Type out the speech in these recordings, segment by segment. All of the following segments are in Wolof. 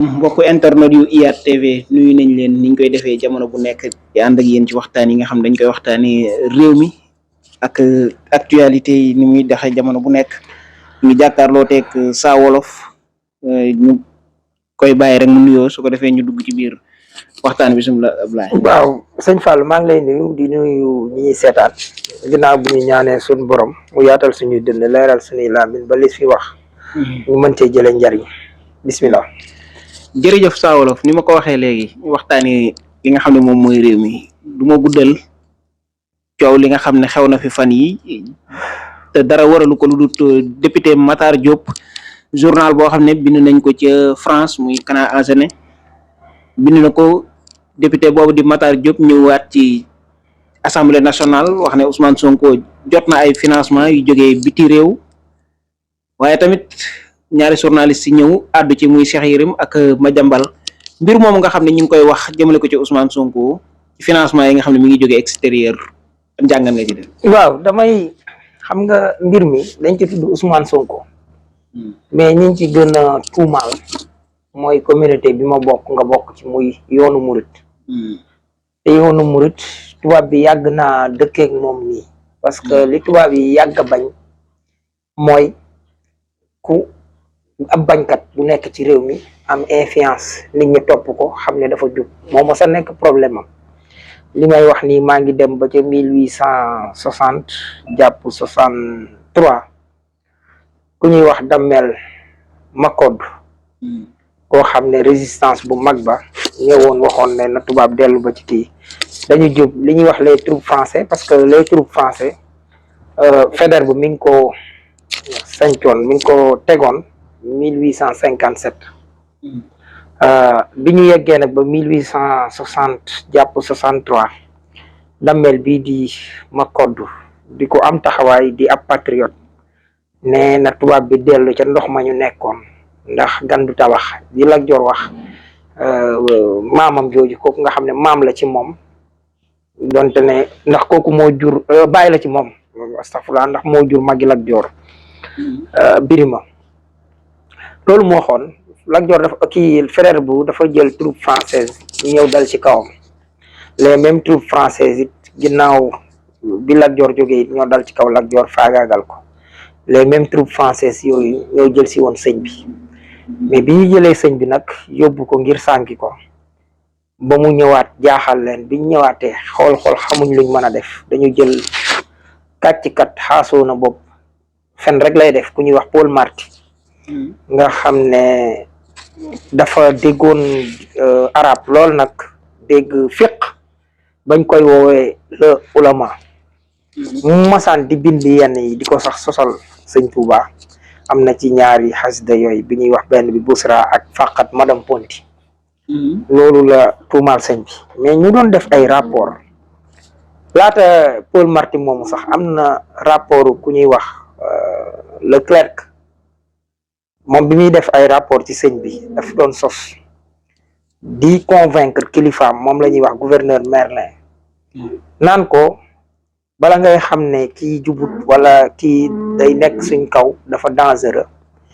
mbokk internet yu IYAT TV nuyu nañ leen niñ koy defee jamono bu nekk di ànd ak yéen ci waxtaan yi nga xam dañ koy waxtaanee réew mi ak actualité yi ni muy doxee jamono bu nekk ñu jàkkaarloo teeg Saa Wolof ñu koy bàyyi rek mu nuyoo su ko defee ñu dugg ci biir waxtaan bi sum la Ablaye. waaw sëñ Fall maa ngi lay nuyu di nuyu ñi ñuy seetaan ginnaaw bu ñu ñaanee suñu borom mu yaatal suñuy dënn leeral suñuy làmmiñ ba lis fi wax ñu mën cee jëlee njariñ bismillah. jërëjëf Saa Wolof ni ma ko waxee léegi waxtaanee li nga xam ne moom mooy réew mi du ma guddal coow li nga xam ne xew na fi fan yi te dara waralu ko lu dul député Matar Diop journal boo xam ne bind nañ ko ca France muy Canard enchaîné bind na ko député boobu di Matar Diop ñëwaat ci assemblée nationale wax ne Ousmane Sonko jot na ay financement yu jógee biti réew waaye tamit ñaari journaliste yi ñëw àddu ci muy Cheikh Yérim ak Madiambal mbir moom nga xam ne ñu ngi koy wax jëmale ko ci Ousmane Sonko ci financement yi nga xam ne mi ngi jógee extérieur njàngan nga ci def. waaw damay xam nga mbir mi dañ ci tudd Ousmane Sonko mais ñi ci gën a tuumaal mooy communauté bi ma bokk nga bokk ci muy yoonu murit te yoonu murit tubaab bi yàgg naa dëkkeek moom nii parce que li tubaab yi yàgg a bañ mooy ku ab bañkat bu nekk ci réew mi am influence nit ñi topp ko xam ne dafa jub moom moo sa nekk problème am li may wax nii maa ngi dem ba ca 1860 jàpp 63 ku ñuy wax Damel Makod koo xam ne résistance bu mag ba ñëwoon waxoon ne na tubaab dellu ba ci kii dañu jub li ñuy wax les troupes français parce que les troupes français Faidherbe mi ngi ko sancoon mi ngi ko tegoon 1857 bi ñu yeggee nag ba 1860 jàpp 63 Damel bii di Makod di ko am taxawaay di ab patriote nee na tubaab bi dellu ca ndox ma ñu nekkoon ndax gandu tabax di Lat Joor wax maamam jooju kooku nga xam ne maam la ci moom donte ne ndax kooku moo jur bàyyi la ci moom astafurlah ndax moo jur magi Lat Joor Birima loolu moo xoon Lat Joor dafa kii frère bu dafa jël troupe française ñu ñëw dal ci kawam les mêmes troupes françaises it ginnaaw bi Lat Joor jógee it ñoo dal ci kaw Lat Joor faagaagal ko les mêmes troupes françaises yooyu ñoo jël si woon sëñ bi mais bi ñu jëlee sëñ bi nag yóbbu ko ngir sànki ko ba mu ñëwaat jaaxal leen bi ñu ñëwaatee xool xamuñ luñ mën a def dañu jël kàccikat xaasoo na bopp fen rek lay def ku ñuy wax Paul Marty nga xam ne dafa déggoon arab lool nag dégg fiq bañ koy woowee le ulama mu masaan di bind yenn yi di ko sax sosal sëñ Touba am na ci ñaari xasida yooyu bi ñuy wax benn bi Busra ak faqat madame Ponti loolu la tuumaal sëñ bi mais ñu doon def ay rapport laata Paul Marty moomu sax am na rapport ku ñuy wax Leclerc moom bi muy def ay rapport ci sëñ bi daf doon sos di convaincre kilifaam moom la ñuy wax gouverneur Merlin naan ko bala ngay xam ne kii jubut wala kii day nekk suñ kaw dafa dangereux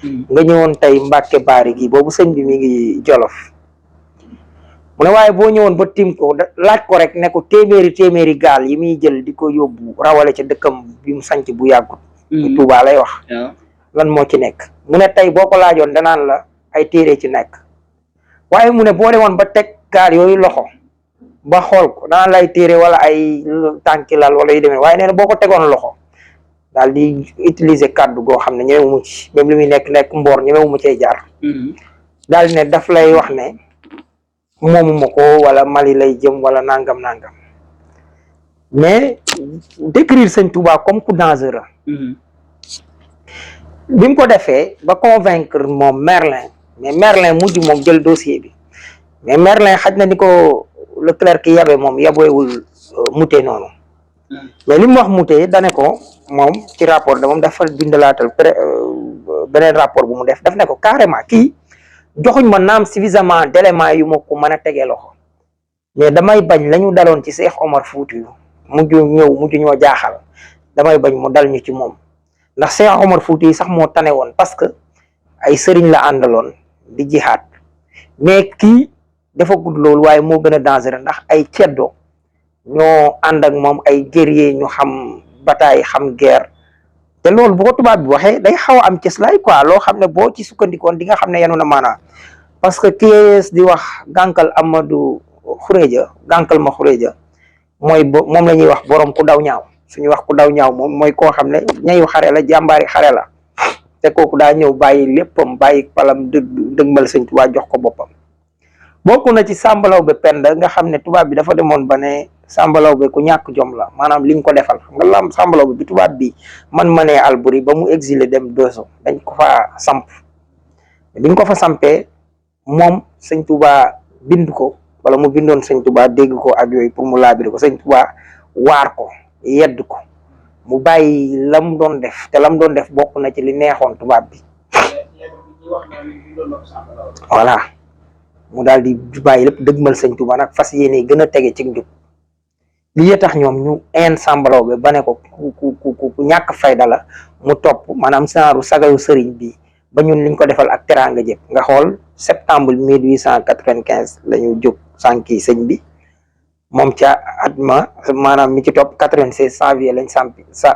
nga ñëwoon tey Mbàkke Baari gi boobu sëñ bi mi ngi Jolof mu ne waaye boo ñëwoon ba tim ko laaj ko rek ne ko téeméeri gaal yi muy jël di ko yóbbu rawale ca dëkkam bi mu sanc bu yàggut Tuubaa lay wax lan moo ci nekk mu ne tey boo ko laajoon danaan la ay téere ci nekk waaye mu ne boo demoon ba teg gaal yooyu loxo ba xool ko danaan la ay téere wala ay tànki lal wala yu demee waaye nee na boo ko tegoon loxo daal di utiliser kàddu goo xam ne ñemewu mu ci même li muy nekk mboor ñemewu mu cee jaar daal di ne daf lay wax ne moomuma ko wala Mali lay jëm wala nangam mais décrire sëñ Touba comme ku dangereux bi mu ko defee ba convaincre moom Merlin mais Merlin mujj moom jël dossier bi mais Merlin xaj na ni ko Leclerc yabe moom yaboywul Moutet noonu mais li mu wax Moutet dane ko moom ci rapport da moom dafa bindalaatal beneen rapport bu mu def daf ne ko carrément kii joxuñ ma naam suffisamment d'éléments yu ma ko mën a tegee loxo mais damay bañ la ñu daloon ci Cheikh Omar Foutiyou mujj ñoo jaaxal damay bañ mu dal ñu ci moom ndax Cheikh Omar Foutiyou sax moo tane woon parce que ay sëriñ la àndaloon di jihaad mais kii dafa gudd loolu waaye moo gën a dangereux ndax ay ceddo ñoo ànd ak moom ay guerrier ñu xam bataille xam guerre te loolu bu ko tubaab bi waxee day xaw a am cëslaay quoi loo xam ne boo ci sukkandikoon di nga xam ne yenu na maanaa parce que kees di wax gànkal Amadou Xureja gànkal ma Xureja mooy moom la ñuy wax borom ku daw ñaaw suñu wax ku daw ñaaw moom mooy koo xam ne ñayu xare la jàmbaari xare la te kooku daa ñëw bàyyi léppam bàyyi palam dëgmal Sëñ Tuubaa jox ko boppam bokk na ci Samba Laobé Penda nga xam ne tubaab bi dafa demoon ba ne Samba Laobé ku ñàkk jom la maanaam liñ ko defal xam nga lam Samba Laobé bi tubaab bi man ma nee Albury ba mu exilé dem Dosso dañ ko fa samp biñ ko fa sampee moom Sëñ Tuubaa bind ko wala mu bindoon Sëñ Tuubaa dégg ko ak yooyu pour mu laabiri ko Sëñ Tuubaa waar ko yedd ko mu bàyyi lam doon def te lam doon def bokk na ci li neexoon tubaab bi voilà mu daal di bàyyi lépp dëgmal Sëñ Tuubaa nag fas yéene gën a tege ci njub li tax ñoom ñu een Samba Laobé ba ne ko ku ñàkk fayda la mu topp maanaam saaru sagayu sëriñ bi ba ñun liñ ko defal ak teraanga jëpp nga xool septembre 1895 la ñu jóg sànki sëñ bi moom ca at ma maanaam mi ci topp 96 janvier lañ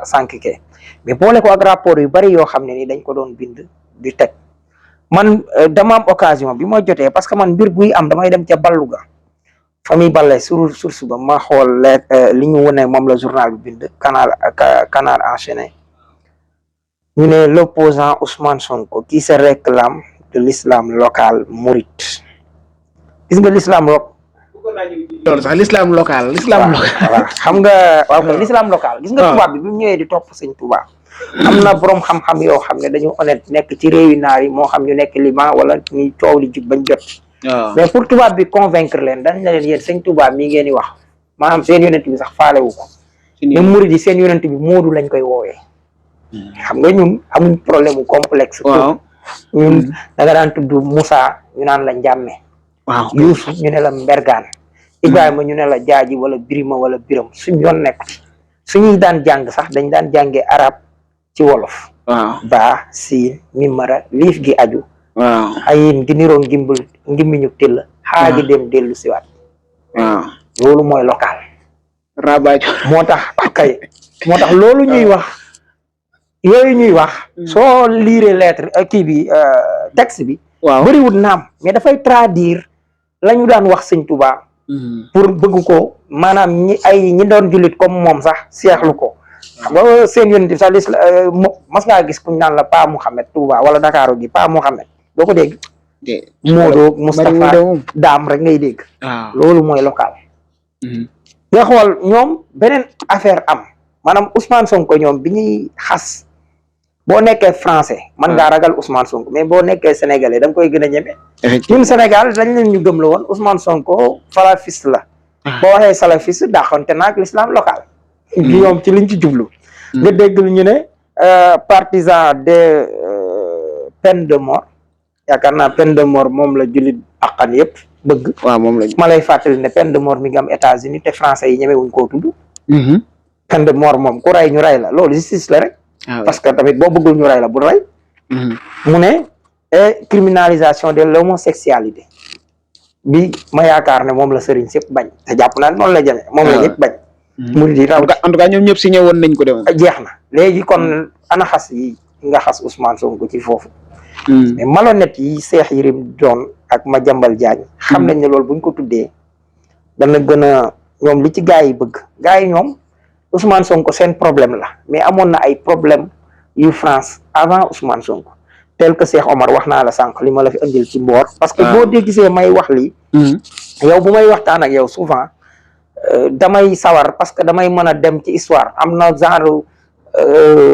sànki ke mais boole ko ak rapport yu bari yoo xam ne ni dañ ko doon bind di teg man dama am occasion bi ma jotee parce que man mbir buy am damay dem ca ballu ga famille Ballé source ba ma xool li ñu wone moom la journal bi bind canard enchaîné ñu ne l'opposant Ousmane Sonko qui se réclame de l'islam local mouride gis nga l'islam loolu sax l'islam local voilà xam nga waaw kay l'islam local gis nga tubaab bi mu ñëwee di topp Sëñ Tuubaa am na borom xam-xam yoo xam ne dañu honnête nekk ci réewi naar yi moo xam ñu nekk Liban wala ni coow li jub bañ jot mais pour tubaab bi convaincre leen dañ ne leen yéen Sëñ Tuubaa mii ngeen di wax maanaam seen yonent bi sax faalewu ko même murid yi seen yonent bi Moodu lañ koy woowee xam nga ñun amuñ problème mu complexe ñun da nga daan tudd Moussa ñu naan la Njàmme Yuusu ñu ne la Mbergaan Ibrahima ñu ne la Jaaji wala Birima wala Biram suñ yoon nekk suñuy daan jàng sax dañ daan jàngee arab ci wolof baa siin mimara liif gi aju ayin gi niroo ngimmiñu till xaagi dem dellu siwaat loolu mooy local rabajo moo tax loolu ñuy wax yooyu ñuy wax soo liire lettre kii bi texte bi bëriwul naam mais dafay traduire la ñu daan wax Sëñ Tuubaa pour bëgg ko maanaam ñi doon jullit comme moom sax seexlu ko xam nga seen yonent bi sax mas ngaa gis kuñ naan la Pa Mouhamed Touba wala Dakar gi Pa Mouhamed doo ko dégg Moodo Moustapha Daam rek ngay dégg loolu mooy local nga xool ñoom beneen affaire am maanaam Ousmane Sonko ñoom bi ñuy xas boo nekkee français man ngaa ragal Ousmane Sonko mais boo nekkee sénégalais da nga koy gën a ñeme ñun Sénégal dañ leen ñu gëm la woon Ousmane Sonko salafiste la boo waxee salafiste dàqonte naag l'islam local ñoom ci liñ ci jublu nga dégg ñu ne partisan de peine de mort yaakaar naa peine de mort moom la jullit akkan yëpp bëgg moom la ma lay fàttali ne peine de mort mi ngi am États-Unis te français yi ñemewuñ koo tudd peine de mort moom ku rey ñu rey la loolu justice la rek parce que tamit boo bëggul ñu rey la bu rey mu ne criminalisation de l'homosexualité bi ma yaakaar ne moom la sëriñ sépp bañ te jàpp naa noonu la jame moom la ñëpp bañ murid yi raw en tout cas ñoom ñëpp signé woon nañ ko dem jeex na léegi kon ana xas yi nga xas Ousmane Sonko ci foofu mais malhonnête yi Cheikh Yérim doon ak Madiambal Diagne xam nañ ne loolu buñ ko tuddee dana gën a ñoom li ci gaa yi bëgg gaa yi ñoom Ousmane Sonko seen problème la mais amoon na ay problème yu France avant Ousmane Sonko tel que Cheikh Omar wax naa la sànq li ma la fi indil ci mboor parce que boo dee gisee may wax lii yow bu may waxtaan ak yow souvent damay sawar parce que damay mën a dem ci histoire am na genre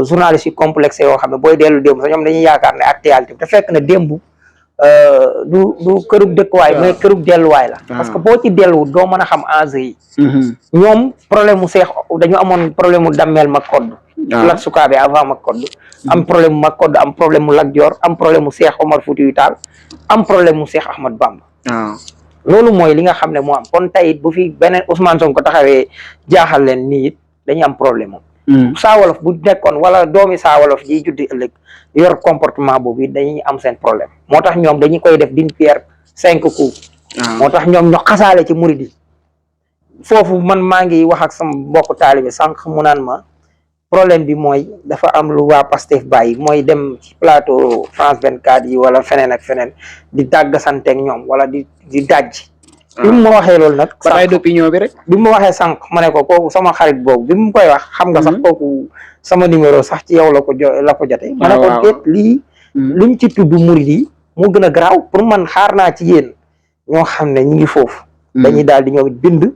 journaliste yu complexe yoo xam ne booy dellu démb sax ñoom dañuy yaakaar ne actualité te fekk na démb du kërug dëkkuwaay mais kërug delluwaay la parce que boo ci delluwut doo mën a xam enjeu yi ñoom problème mu Seex dañu amoon problème mu Dammeel Makoddu Lat Sukaabe avant Makoddu am problème mu Makoddu am problème mu Lat Joor am problème mu Seex Omar Fuutiyu Taal am problème mu Seex Ahmad Bamba loolu mooy li nga xam ne moo am kon tey bu fi beneen Ousmane Sonko taxawee jaaxal leen nii it dañuy am problème moom Saa Wolof bu nekkoon wala doomi Saa Wolof ji juddi ëllëg yor comportement boobu it dañuy am seen problème moo tax ñoom dañu koy def d'une pierre 5 coups moo tax ñoom ñu xasaale ci murid yi foofu man maa ngi wax ak sama mbokk taalibe sànq mu naan ma problème bi mooy dafa am lu waa Pastef bàyyi mooy dem ci plateau France 24 yi wala feneen ak feneen di dàggasanteeg ñoom wala di dajj bi mu ma waxee loolu nag bataille d'opinion bi rek bi mu waxee sànq ma ne ko kooku sama xarit boobu bi mu koy wax xam nga sax kooku sama numéro sax ci yow la ko jote ma ne ko déet lii liñ ci tudd murid yi moo gën a garaaw pour man xaar naa ci yéen ñoo xam ne ñu ngi foofu dañuy daal di ñëw bind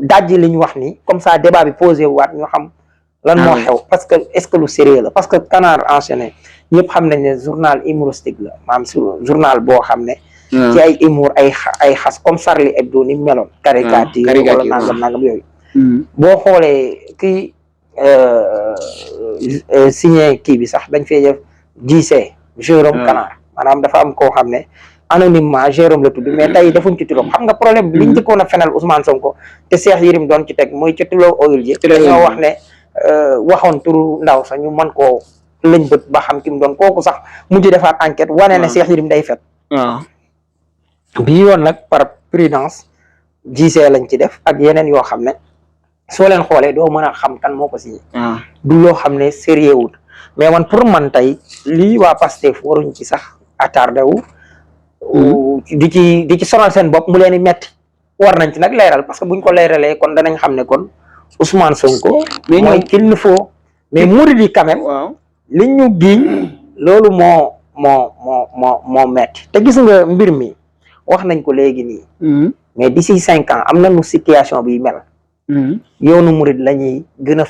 dajji li ñu wax ni comme ça débat bi posé waat ñoo xam lan moo xew parce que est-ce que lu sérieux la parce que Canard enchaîné ñëpp xam nañ ne journal humoristique la maanaam journal boo xam ne ci ay humour ay xas comme Charlie Hebdo ni meloon caricature wala nangam yooyu boo xoolee kii signé kii bi sax dañ fee def JC Jérôme Canard maanaam dafa am koo xam ne anonymement Jérôme la tudd mais tey defuñ ci turam xam nga problème bi liñ njëkkoon a fenal Ousmane Sonko te Cheikh Yérim doon ci teg mooy ci Tullow Oil ji dañoo wax ne waxoon turu ndaw sax ñu mën koo lëñ bët ba xam ki mu doon kooku sax mujj defaat enquête wane ne Cheikh Yérim day fet bii yoon nag par prudence JC lañ ci def ak yeneen yoo xam ne soo leen xoolee doo mën a xam kan moo ko signé du loo xam ne sérieux wul mais man pour man tey lii waa Pastef waruñ ci sax attardé wu di ci sonal seen bopp mu leen di metti war nañ ci nag leeral parce que buñ ko leeralee kon danañ xam ne kon Ousmane Sonko mooy qu'il ne faut mais murid yi quand même li ñu giiñ loolu moo metti te gis nga mbir mi wax nañ ko léegi nii mais d'ici 5 ans am nañu situation bi mel yoonu murid la ñuy gën a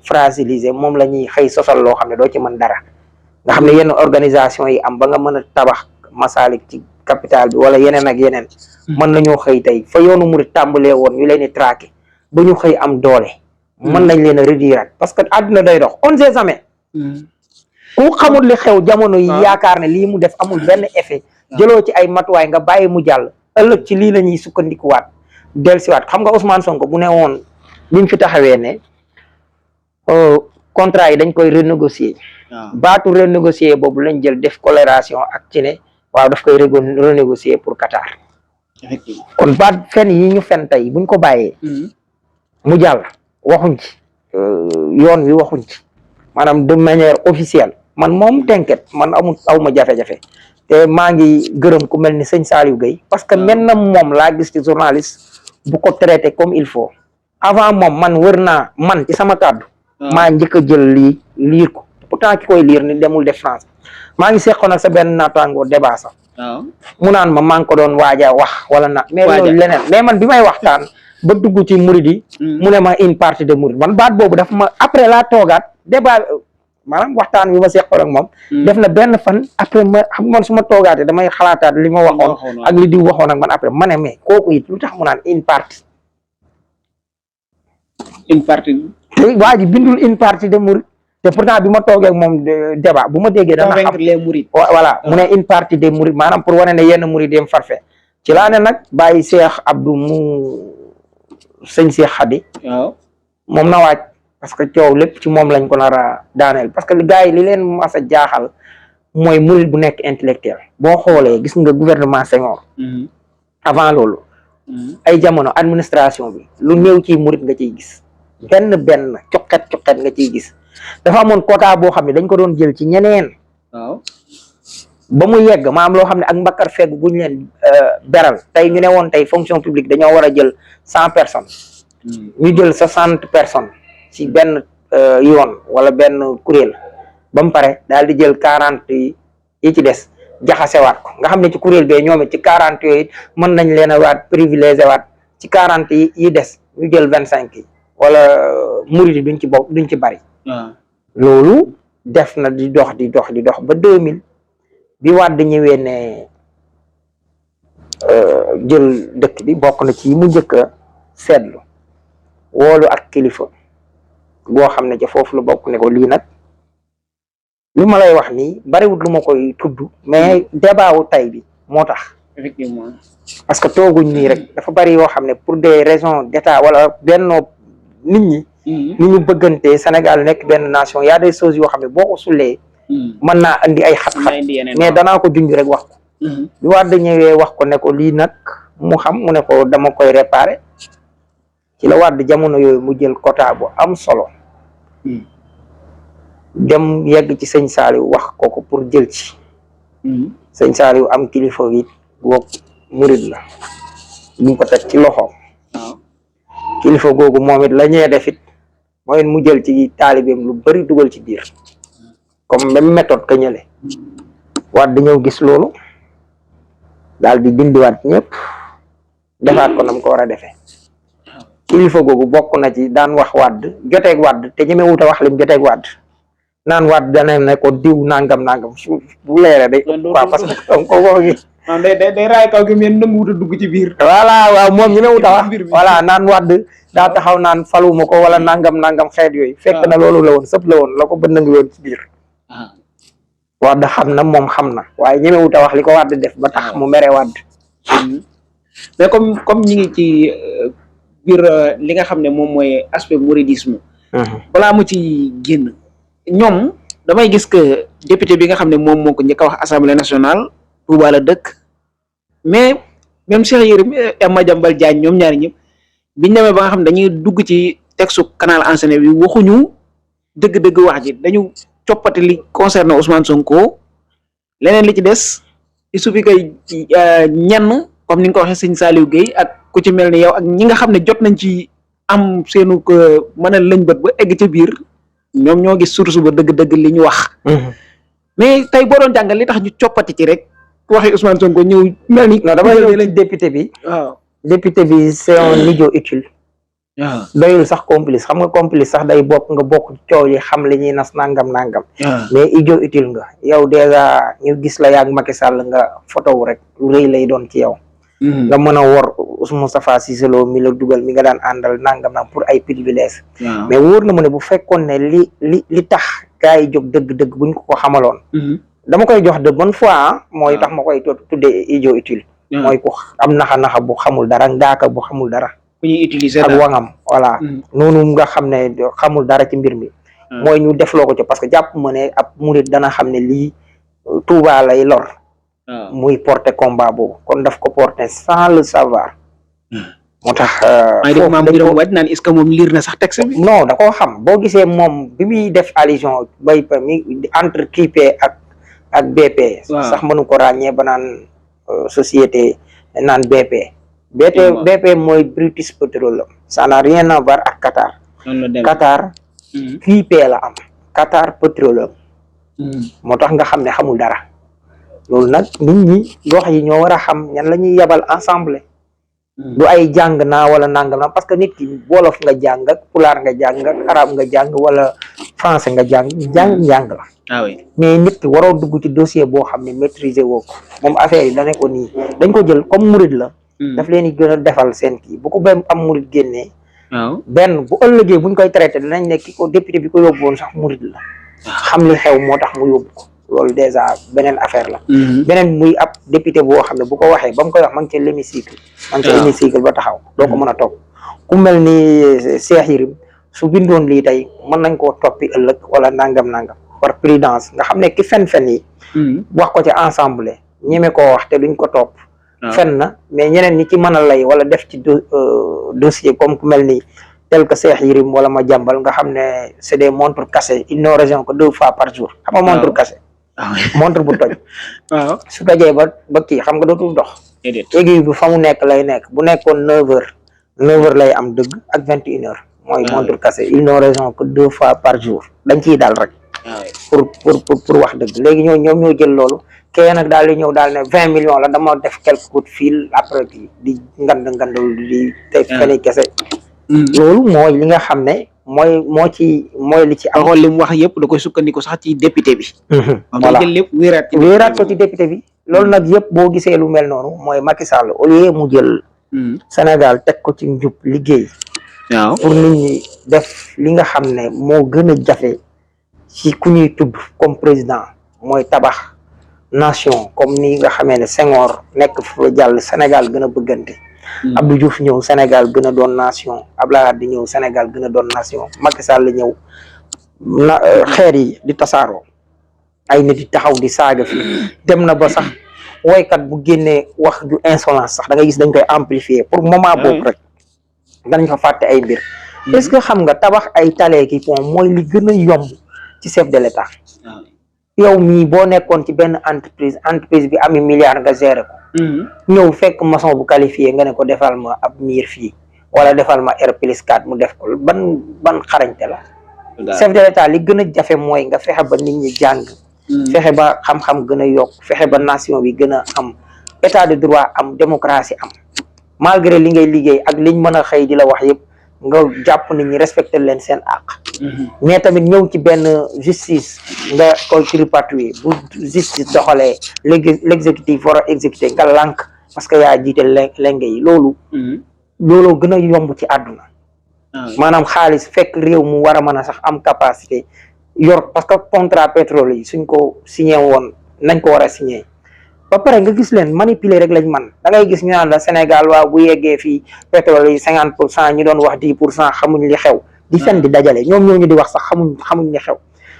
fragiliser moom la ñuy xëy sosal loo xam ne doo ci mën dara nga xam ne yenn organisation yi am ba nga mën a tabax Masalik ci capital bi wala yeneen ak yeneen mën nañoo xëy tey fa yoonu murid tàmbalee woon ñu leen di traqué ba ñu xëy am doole mën nañ leen a réduire parce que àdduna day dox on sait jamais ku xamul li xew jamono yi yaakaar ne lii mu def amul benn effet jëloo ci ay matuwaay nga bàyyi mu jàll ëllëg ci lii la ñuy sukkandikuwaat dellusiwaat xam nga Ousmane Sonko bu ne woon bi mu fi taxawee ne contrat yi dañ koy renégocier baatu renégocier boobu lañ jël def colération ak ci ne waaw daf koy renégocier pour Qatar kon baat fen yi ñu fen tey buñ ko bàyyee mu jàll waxuñ ci yoon wi waxuñ ci maanaam de manière officielle man moom t'inquiète man awma jafe-jafe te maa ngi gërëm ku mel ni sëñ Saliou Gueye parce que maintenant moom laa gis ci journaliste bu ko traité comme il faut avant moom man wër naa man ci sama kàddu maa njëkk a jël lii liir ko pourtant ki koy liir ni demul def France maa ngi seqoon ak sa benn naataango débat sax mu naan ma maa ngi ko doon waaja wax wala na mais loolu leneen mais man bi may waxtaan ba dugg ci murid yi mu ne ma une partie de murid man baat boobu dafa ma après laa toogaat débat maanaam waxtaan bi ma seqoon ak moom def na benn fan après ma xam man su ma toogaatee damay xalaataat li ma waxoon ak li di waxoon ak man après ma ne mais kooku it lu tax mu naan une partie te waa ji bindul une partie de murid te pourtant bi ma toogee ak moom débat bu ma déggee dana xam les mourides voilà mu ne une partie des mourides maanaam pour wane ne yenn murid dem farfe ci laa ne nag bàyyi Cheikh Abdou mu sëñ Cheikh Khady moom na waaj parce que coow lépp ci moom lañ ko nar a daaneel parce que gars yi li leen mas a jaaxal mooy murid bu nekk intellectuel boo xoolee gis nga gouvernement Senghor avant loolu ay jamono administration bi lu néew ci murid nga ciy gis benn coqet nga ciy gis dafa amoon quota boo xam ne dañ ko doon jël ci ñeneen ba mu yegg ma am loo xam ne ak mbakkar fegg guñ leen beral tey ñu ne woon tey fonction publique dañoo war a jël 100 personnes ñu jël 60 personnes ci benn yoon wala benn kuréel ba mu pare daal di jël 40 yi ci des jaxasewaat ko nga xam ne ci kuréel bee ñoom it ci 40 yooyu mën nañ leen a waat privilégié waat ci 40 yi des ñu jël 25 yi wala murid yi duñ ci bokk duñ ci bari loolu def na di dox ba 2000 bi Wàdd ñëwee ne jël dëkk bi bokk na ci mu njëkk a seetlu woolu ak kilifa boo xam ne ca foofu la bokk ne ko lii nag li ma lay wax nii bariwul lu ma koy tudd mais débat wu tay bi moo tax effectivement parce que tooguñ nii rek dafa bari yoo xam ne pour des raisons d'état wala bennoo nit ñi ni ñu bëggantee Sénégal nekk benn nation y a des choses yoo xam ne boo ko sulee mën naa andi ay xat-xat mais danaa ko junj rek wax ko bi Wade ñëwee wax ko ne ko lii nag mu xam mu ne ko dama koy réparer ci la Wade jamono yooyu mu jël quota bu am solo dem yegg ci sëñ Saliou wax ko pour jël ci sëñ Saliou am kilifa it boog murid la buñ ko teg ci loxo kilifa googu moom it la ñee def it mooy mu jël ci taalibeem lu bari dugal ci biir comme même méthode ka ñële Wade ñëw gis loolu daal di dindiwaat ñëpp defaat ko nam ko war a defee kilifa googu bokk na ci daan wax Wade joteeg Wade te ñeme wut a wax lim joteeg Wade naan Wade dana ne ko diw nangam bu leere day waaw parce que ko wax gi day raay kaw gi men nangu wut a dugg ci biir voilà waaw moom ñeme wut a wax voilà naan Wade daa taxaw naan faluma ko wala nangam xeet yooyu fekk na loolu la woon sëpp la woon la ko bënn ngi woon ci biir Wade xam na moom xam na waaye ñeme wut a wax li ko Wade def ba tax mu mere Wade mais comme ñi ngi ci biir li nga xam ne moom mooy aspect mouridisme balaa mu ci génn ñoom damay gis que député bi nga xam ne moom moo ko njëkk a wax assemblée nationale Touba la dëkk mais même Cheikh Yérim et Madiambal Diagne ñoom ñaari ñëpp biñ demee ba nga xam ne dañuy dugg ci texte canal enchaîné bi waxuñu dëgg-dëgg wax ji dañu coppati li concerne Ousmane Sonko leneen li ci des il suffit que ñenn comme ni nga ko waxee sëñ Saliou Guèye ak ku ci mel ni yow ak ñi nga xam ne jot nañ ci am seenu ko mën a lëñ bët ba egg ca biir ñoom ñoo gis source ba dëgg-dëgg li ñu wax mais tey boo doon jàngal li tax ñu coppati ci rek waxi Ousmane Sonko ñëw mel ni non damay ñëw député bi waaw député bi c'est un idiot utile waaw doyul sax complice xam nga complice sax day bokk nga bokk coow yi xam li ñuy nas nangam mais idiot utile nga yow dèjà ñu gis la yaag Macky Sall nga photo wu rek lu rëy lay doon ci yow nga mën a wor Moustapha Cissé Lo mi la dugal mi nga daan àndal nangam pour ay privilèges mais wóor na ma ne bu fekkoon ne li tax gars yi jóg dëgg-dëgg buñ ko xamaloon dama koy jox de bonne foi mooy tax ma koy tuddee idiot utile mooy ku am naxa bu xamul dara ngaaka bu xamul dara ku ñuy utiliser ak wangam voilà noonu nga xam ne xamul dara ci mbir mi mooy ñu defloo ko ci parce que jàpp ma ne ab murid dana xam ne lii Touba lay lor muy porter combat boobu kon daf ko porter sans le savoir moo tax maam Birame Wathie naan est-ce que moom liir na sax texte bi non da koo xam boo gisee moom bi muy def allusion bay pa mi entre QP ak BP sax mënu ko ràññee ba naan société naan BP mooy British Petroleum ça n'a rien à voir ak Qatar QP la am Qatar Petroleum moo tax nga xam ne xamul dara loolu nag nit ñi gox yi ñoo war a xam ñan la ñuy yabal ensemble du ay jàng naa wala nangam na parce que nit ki wolof nga jàng ak pulaar nga jàng ak arab nga jàng wala français nga jàng njàng la mais nit ki waroo dugg ci dossier boo xam ne maîtriser woo ko moom affaire yi dane ko nii dañ ko jël comme murid la daf leen di gën a defal seen kii bu ko ba am murid génnee benn bu ëllëgee buñ koy traité danañ ne ki ko député bi ko yóbbu woon sax murid la xam li xew moo tax mu yóbbu ko loolu déjà beneen affaire la beneen muy ab député boo xam ne bu ko waxee ba mu koy wax ma ngi ca l'hémicycle ba taxaw doo ko mën a toog ku mel ni Cheikh Yérim su bindoon lii tey mën nañ koo toppi ëllëg wala nangam par prudence nga xam ne ki fen yi wax ko ci ensemble ñeme koo wax te duñ ko topp fen na mais ñeneen ñi ci mën a lay wala def ci dossier comme ku mel ni tel que Cheikh Yérim wala Madiambal nga xam ne c'est des montres cassées ils n'ont raison que 2 fois par jour xam nga montre cassée montre bu toj su tojee ba kii xam nga dootul dox aiguille bi fa mu nekk lay nekk bu nekkoon 9 heures lay am dëgg ak 21 heures mooy montre cassée ils n'ont raison que 2 fois par jour dañ ciy dal rek pour wax dëgg léegi ñoom ñoo jël loolu kee nag daal di ñëw daal ne 20 millions la dama def quelques coups de fil après di ngandul di te feni kese loolu mooy li nga xam ne mooy li ci am xool li mu wax yëpp da koy sukkandiku sax ci député bi voilà jël lépp wéeraat ko ci député bi loolu nag yëpp boo gisee lu mel noonu mooy Macky Sall au lieu mu jël Sénégal teg ko ci njub liggéey pour nit ñi def li nga xam ne moo gën a jafe ci ku ñuy tudd comme président mooy tabax nation comme ni nga xamee ne Senghor nekk fa jàll Sénégal gën a bëggante Abdou Diouf ñëw Sénégal gën a doon nation Abdoulaye Wade ñëw Sénégal gën a doon nation Macky Sall ñëw xeer yi di tasaaroo ay nit di taxaw di saaga fi dem na ba sax woykat bu génnee wax ju insolence sax da ngay gis dañ koy amplifier pour moment boobu rek danañ fa fàtte ay mbir. est-ce que xam nga tabax ay tali ki pont mooy li gën a yomb ci chef de l'État. yow mii boo nekkoon ci benn entreprise bi ami milliard nga gérer ko. ñëw fekk maçon bu qualifié nga ne ko defal ma ab miir fii wala defal ma R+4 mu def ko ban xarañte la. chef de l'État li gën a jafe mooy nga fexe ba nit ñi jàng. fexe ba xam-xam gën a yokk fexe ba nation bi gën a am état de droit am démocratie am malgré li ngay liggéey ak liñ mën a xëy di la wax yëpp nga jàpp nit ñi respecté leen seen àq. mais tamit ñëw ci benn justice nga koy tripatouiller bu justice doxalee l'exécutif war a exécuter nga lànk parce que yaa jiite lenge yi looloo gën a yomb ci àdduna. maanaam xaalis fekk réew mu war a mën a sax am capacité yor parce que contrat pétrole yi suñ ko signé woon nañ ko war a signé ba pare nga gis leen manipuler rek lañ man da ngay gis ñu naan la Sénégal waaw bu yeggee fii pétrole yi 50% ñu doon wax 10% xamuñ li xew di fen di dajale ñoom ñooñu di wax sax xamuñ li xew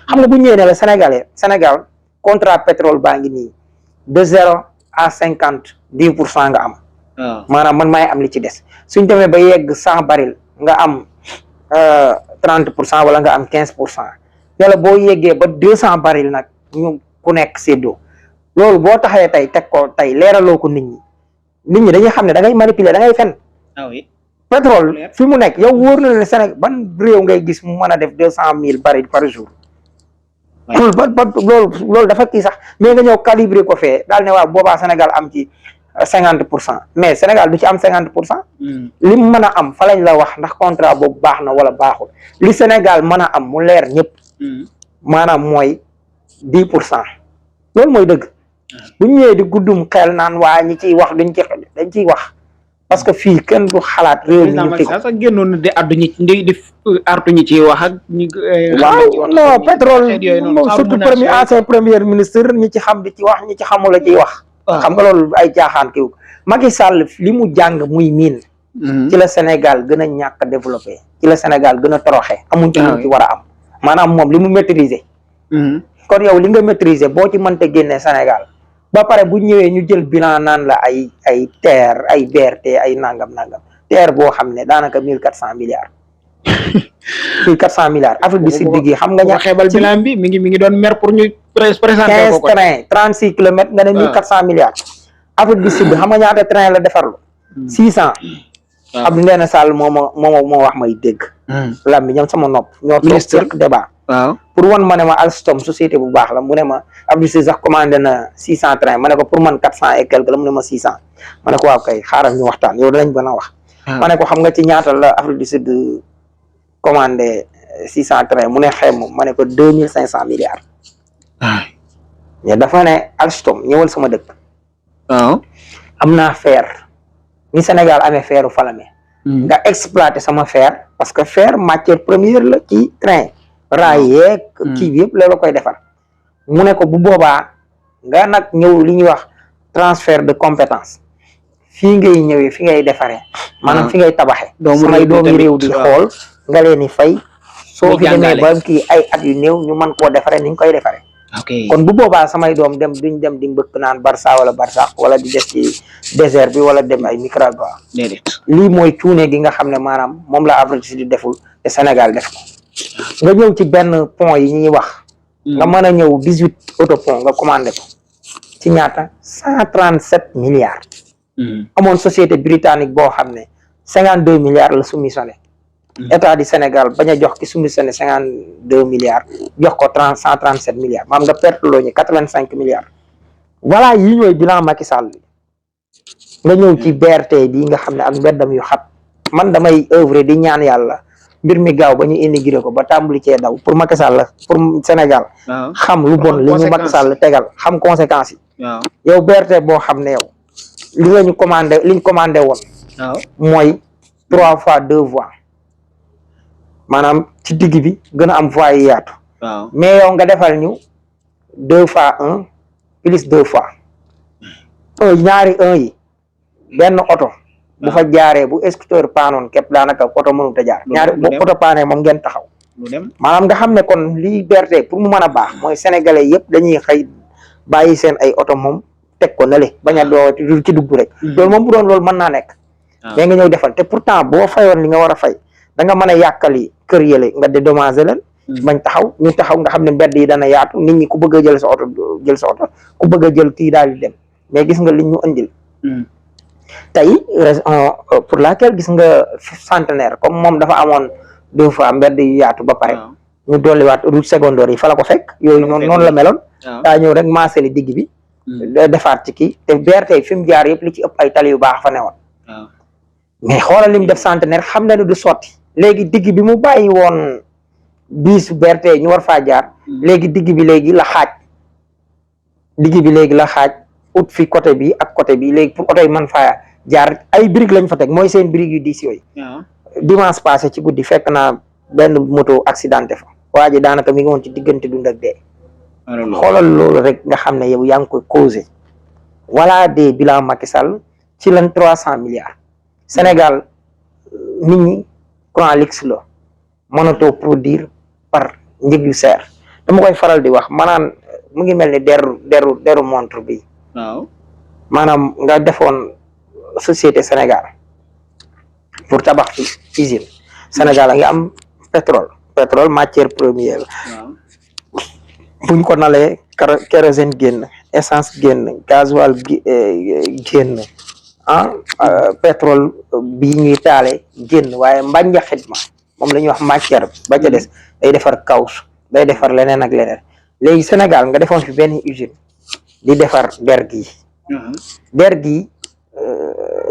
xam nga bu ñëwee ne la Sénégal contrat pétrole baa ngi nii de 0 à 50 10% nga am maanaam man maay am li ci des suñ demee ba yegg 100 baril nga am 30% wala nga am 15% yàlla boo yeggee ba 200 baril nag ñu ku nekk séddoo loolu boo taxee tey teg ko tey leeraloo ko nit ñi dañuy xam ne da ngay manipuler da ngay fen. pétrole fi mu nekk yow wóor na ne Sénégal ban réew ngay gis mu mën a def 200,000 baril par jour. loolu dafa kii sax mais nga ñëw calibrer ko fee daal ne waaw boobaa Sénégal am ci 50% mais Sénégal du ci am 50%. li mu mën a am fa lañ la wax ndax contrat boobu baax na wala baaxul li Sénégal mën a am mu leer ñëpp. maanaam mooy 10%. loolu mooy dëgg. bu ñu ñëwee di guddum xel naan waa ñi ciy wax dañ ciy wax parce que fii kenn du xalaat réew mi ñu fi ko sax génnoon na di addu ñi di artu ñi ciy wax ak ñi. waaw non pétrole surtout ancien premier ministre ñi ci xam di ci wax ñi ci xamul la ciy wax. xam nga loolu ay jaaxaan kiw Macky Sall li mu jàng muy miin. ci la Sénégal gën a ñàkk a développé ci la Sénégal gën a toroxe amuñ ci lu ci war a am maanaam moom li mu maîtriser. kon yow li nga maîtriser boo ci mënta génne Sénégal ba pare bu ñëwee ñu jël bilan naan la ay terre ay BRT ay nangam terre boo xam ne daanaka 1400 milliards. 1400 milliards Afrique du Sud gi xam nga. xeebal bilan bi mi ngi doon mer pour ñu présenter ko 15 trains 36 kilomètres nga ne 1400 milliards. Afrique du Sud xam nga ñaata train la defarlu. 600. Abdou Ndéné Sall moo wax may dégg. lam bi ñoom sama nopp. ñoo toog ci débat. waaw pour wan ma ne ma Alstom société bu baax la mu ne ma Abdou Cissé sax commandé na 600 trains ma ne ko pour man 400 et quelque la mu ne ma 600 ma ne ko waaw kay xaaral ñu waxtaan yow danañ mën a wax. ma ne ko xam nga ci ñaata la Afrique du Sud commandé 600 trains mu ne xeem ma ne ko 2500 milliards. mais dafa ne Alstom ñëwal sama dëkk. waaw am naa fer ni Sénégal amee feru Falémé. nga exploité sama fer parce que fer matière première la ci train. raay yeeg kii bi yëpp la koy defar mu ne ko bu boobaa nga nag ñëw li ñuy wax transfert de compétence fii ngay ñëwee fi ngay defaree maanaam fi ngay tabaxee samay doomi réew di xool nga leen di fay soo fi demee ba kii ay at yu néew ñu mën koo defaree ni ñu koy defaree kon bu boobaa samay doom duñ dem di mbëkk naan Barça wala Barsax wala di des ci désert bi wala dem ay Nicaragua lii mooy cuune gi nga xam ne maanaam moom la Afrique du Sud deful te Sénégal def ko nga ñëw ci benn pont yi ñuy wax. nga mën a ñëw 18 autopont nga commandé ko ci ñaata 137 milliards. amoon société britannique boo xam ne 52 milliards la soumissionné. état du Sénégal bañ a jox ki soumissionné 52 milliards jox ko 137 milliards maam nga perte loo ñu 85 milliards. voilà yi ñooy bilan Macky Sall bi nga ñëw ci BRT bi nga xam ne ak mbeddam yu xat man damay œuvrer di ñaan yàlla. mbir mi gaaw ba ñu inauguré ko ba tàmbali cee daw pour Macky Sall pour Sénégal xam lu bon li ñu Macky Sall tegal xam conséquences yi yow BRT boo xam ne yow liñ commandé woon mooy 3 fois 2 voies maanaam ci digg bi gën a am voies yi yaatu mais yow nga defal ñu 2 fois 1 plus 2 fois ñaari 1 yi benn oto bu fa jaaree bu scooter paanoon képp daanaka oto mënut a jaar ñaari bu oto paanee moom ngeen taxaw maanaam nga xam ne kon lii BRT pour mu mën a baax mooy sénégalais yëpp dañuy xëy bàyyi seen ay oto moom teg ko nale bañ a doo ci dugg rek loolu moom bu doon loolu mën naa nekk mais nga ñëw defal te pourtant boo fayoon li nga war a fay da nga mën a yàkkali kër yële nga dédommager leen bañ taxaw ñu taxaw nga xam ne mbedd yi dana yaatu nit ñi ku bëgg a jël sa oto ku bëgg a jël kii daal di dem mais gis nga li ñu indil tey raison pour laquelle gis nga centenaire comme moom dafa amoon 2 fois mbedd yu yaatu ba pare ñu dolliwaat route secondaire yi fa la ko fekk yooyu noonu la meloon daa ñëw rek maasali digg bi defaat ci kii te BRT fi mu jaar yëpp li ci ëpp ay tali yu baax fa newoon mais xoolal li mu def centenaire xam na ne du sotti léegi digg bi mu bàyyi woon bis BRT ñu war faa jaar léegi digg bi léegi la xaaj ut fi côté bi ak côté bi léegi pour oto yi mën faa jaar ay briques lañ fa teg mooy seen briques yu diis yooyu dimanche passé ci guddi fekk naa benn moto accidenté fa waa ji daanaka mi ngi woon ci diggante dund ak dee xoolal loolu rek nga xam ne yow yaa ngi koy causé voilà des bilans Macky Sall ci lan 300 milliards Sénégal nit ñi courant lix la mënatoo produire par njëg yu seer dama koy faral di wax maanaam mu ngi mel ni deru montre bi maanaam nga defoon société Sénégal pour tabax fi usine Sénégal a ngi am pétrole matière première buñ ko nalee kérosène génn essence génn gasoil génn pétrole bi ñuy taale génn waaye mbànja xidma moom la ñuy wax matière ba ca des day defar kaws day defar leneen ak leneen léegi Sénégal nga defoon fi benn usine di defar der gi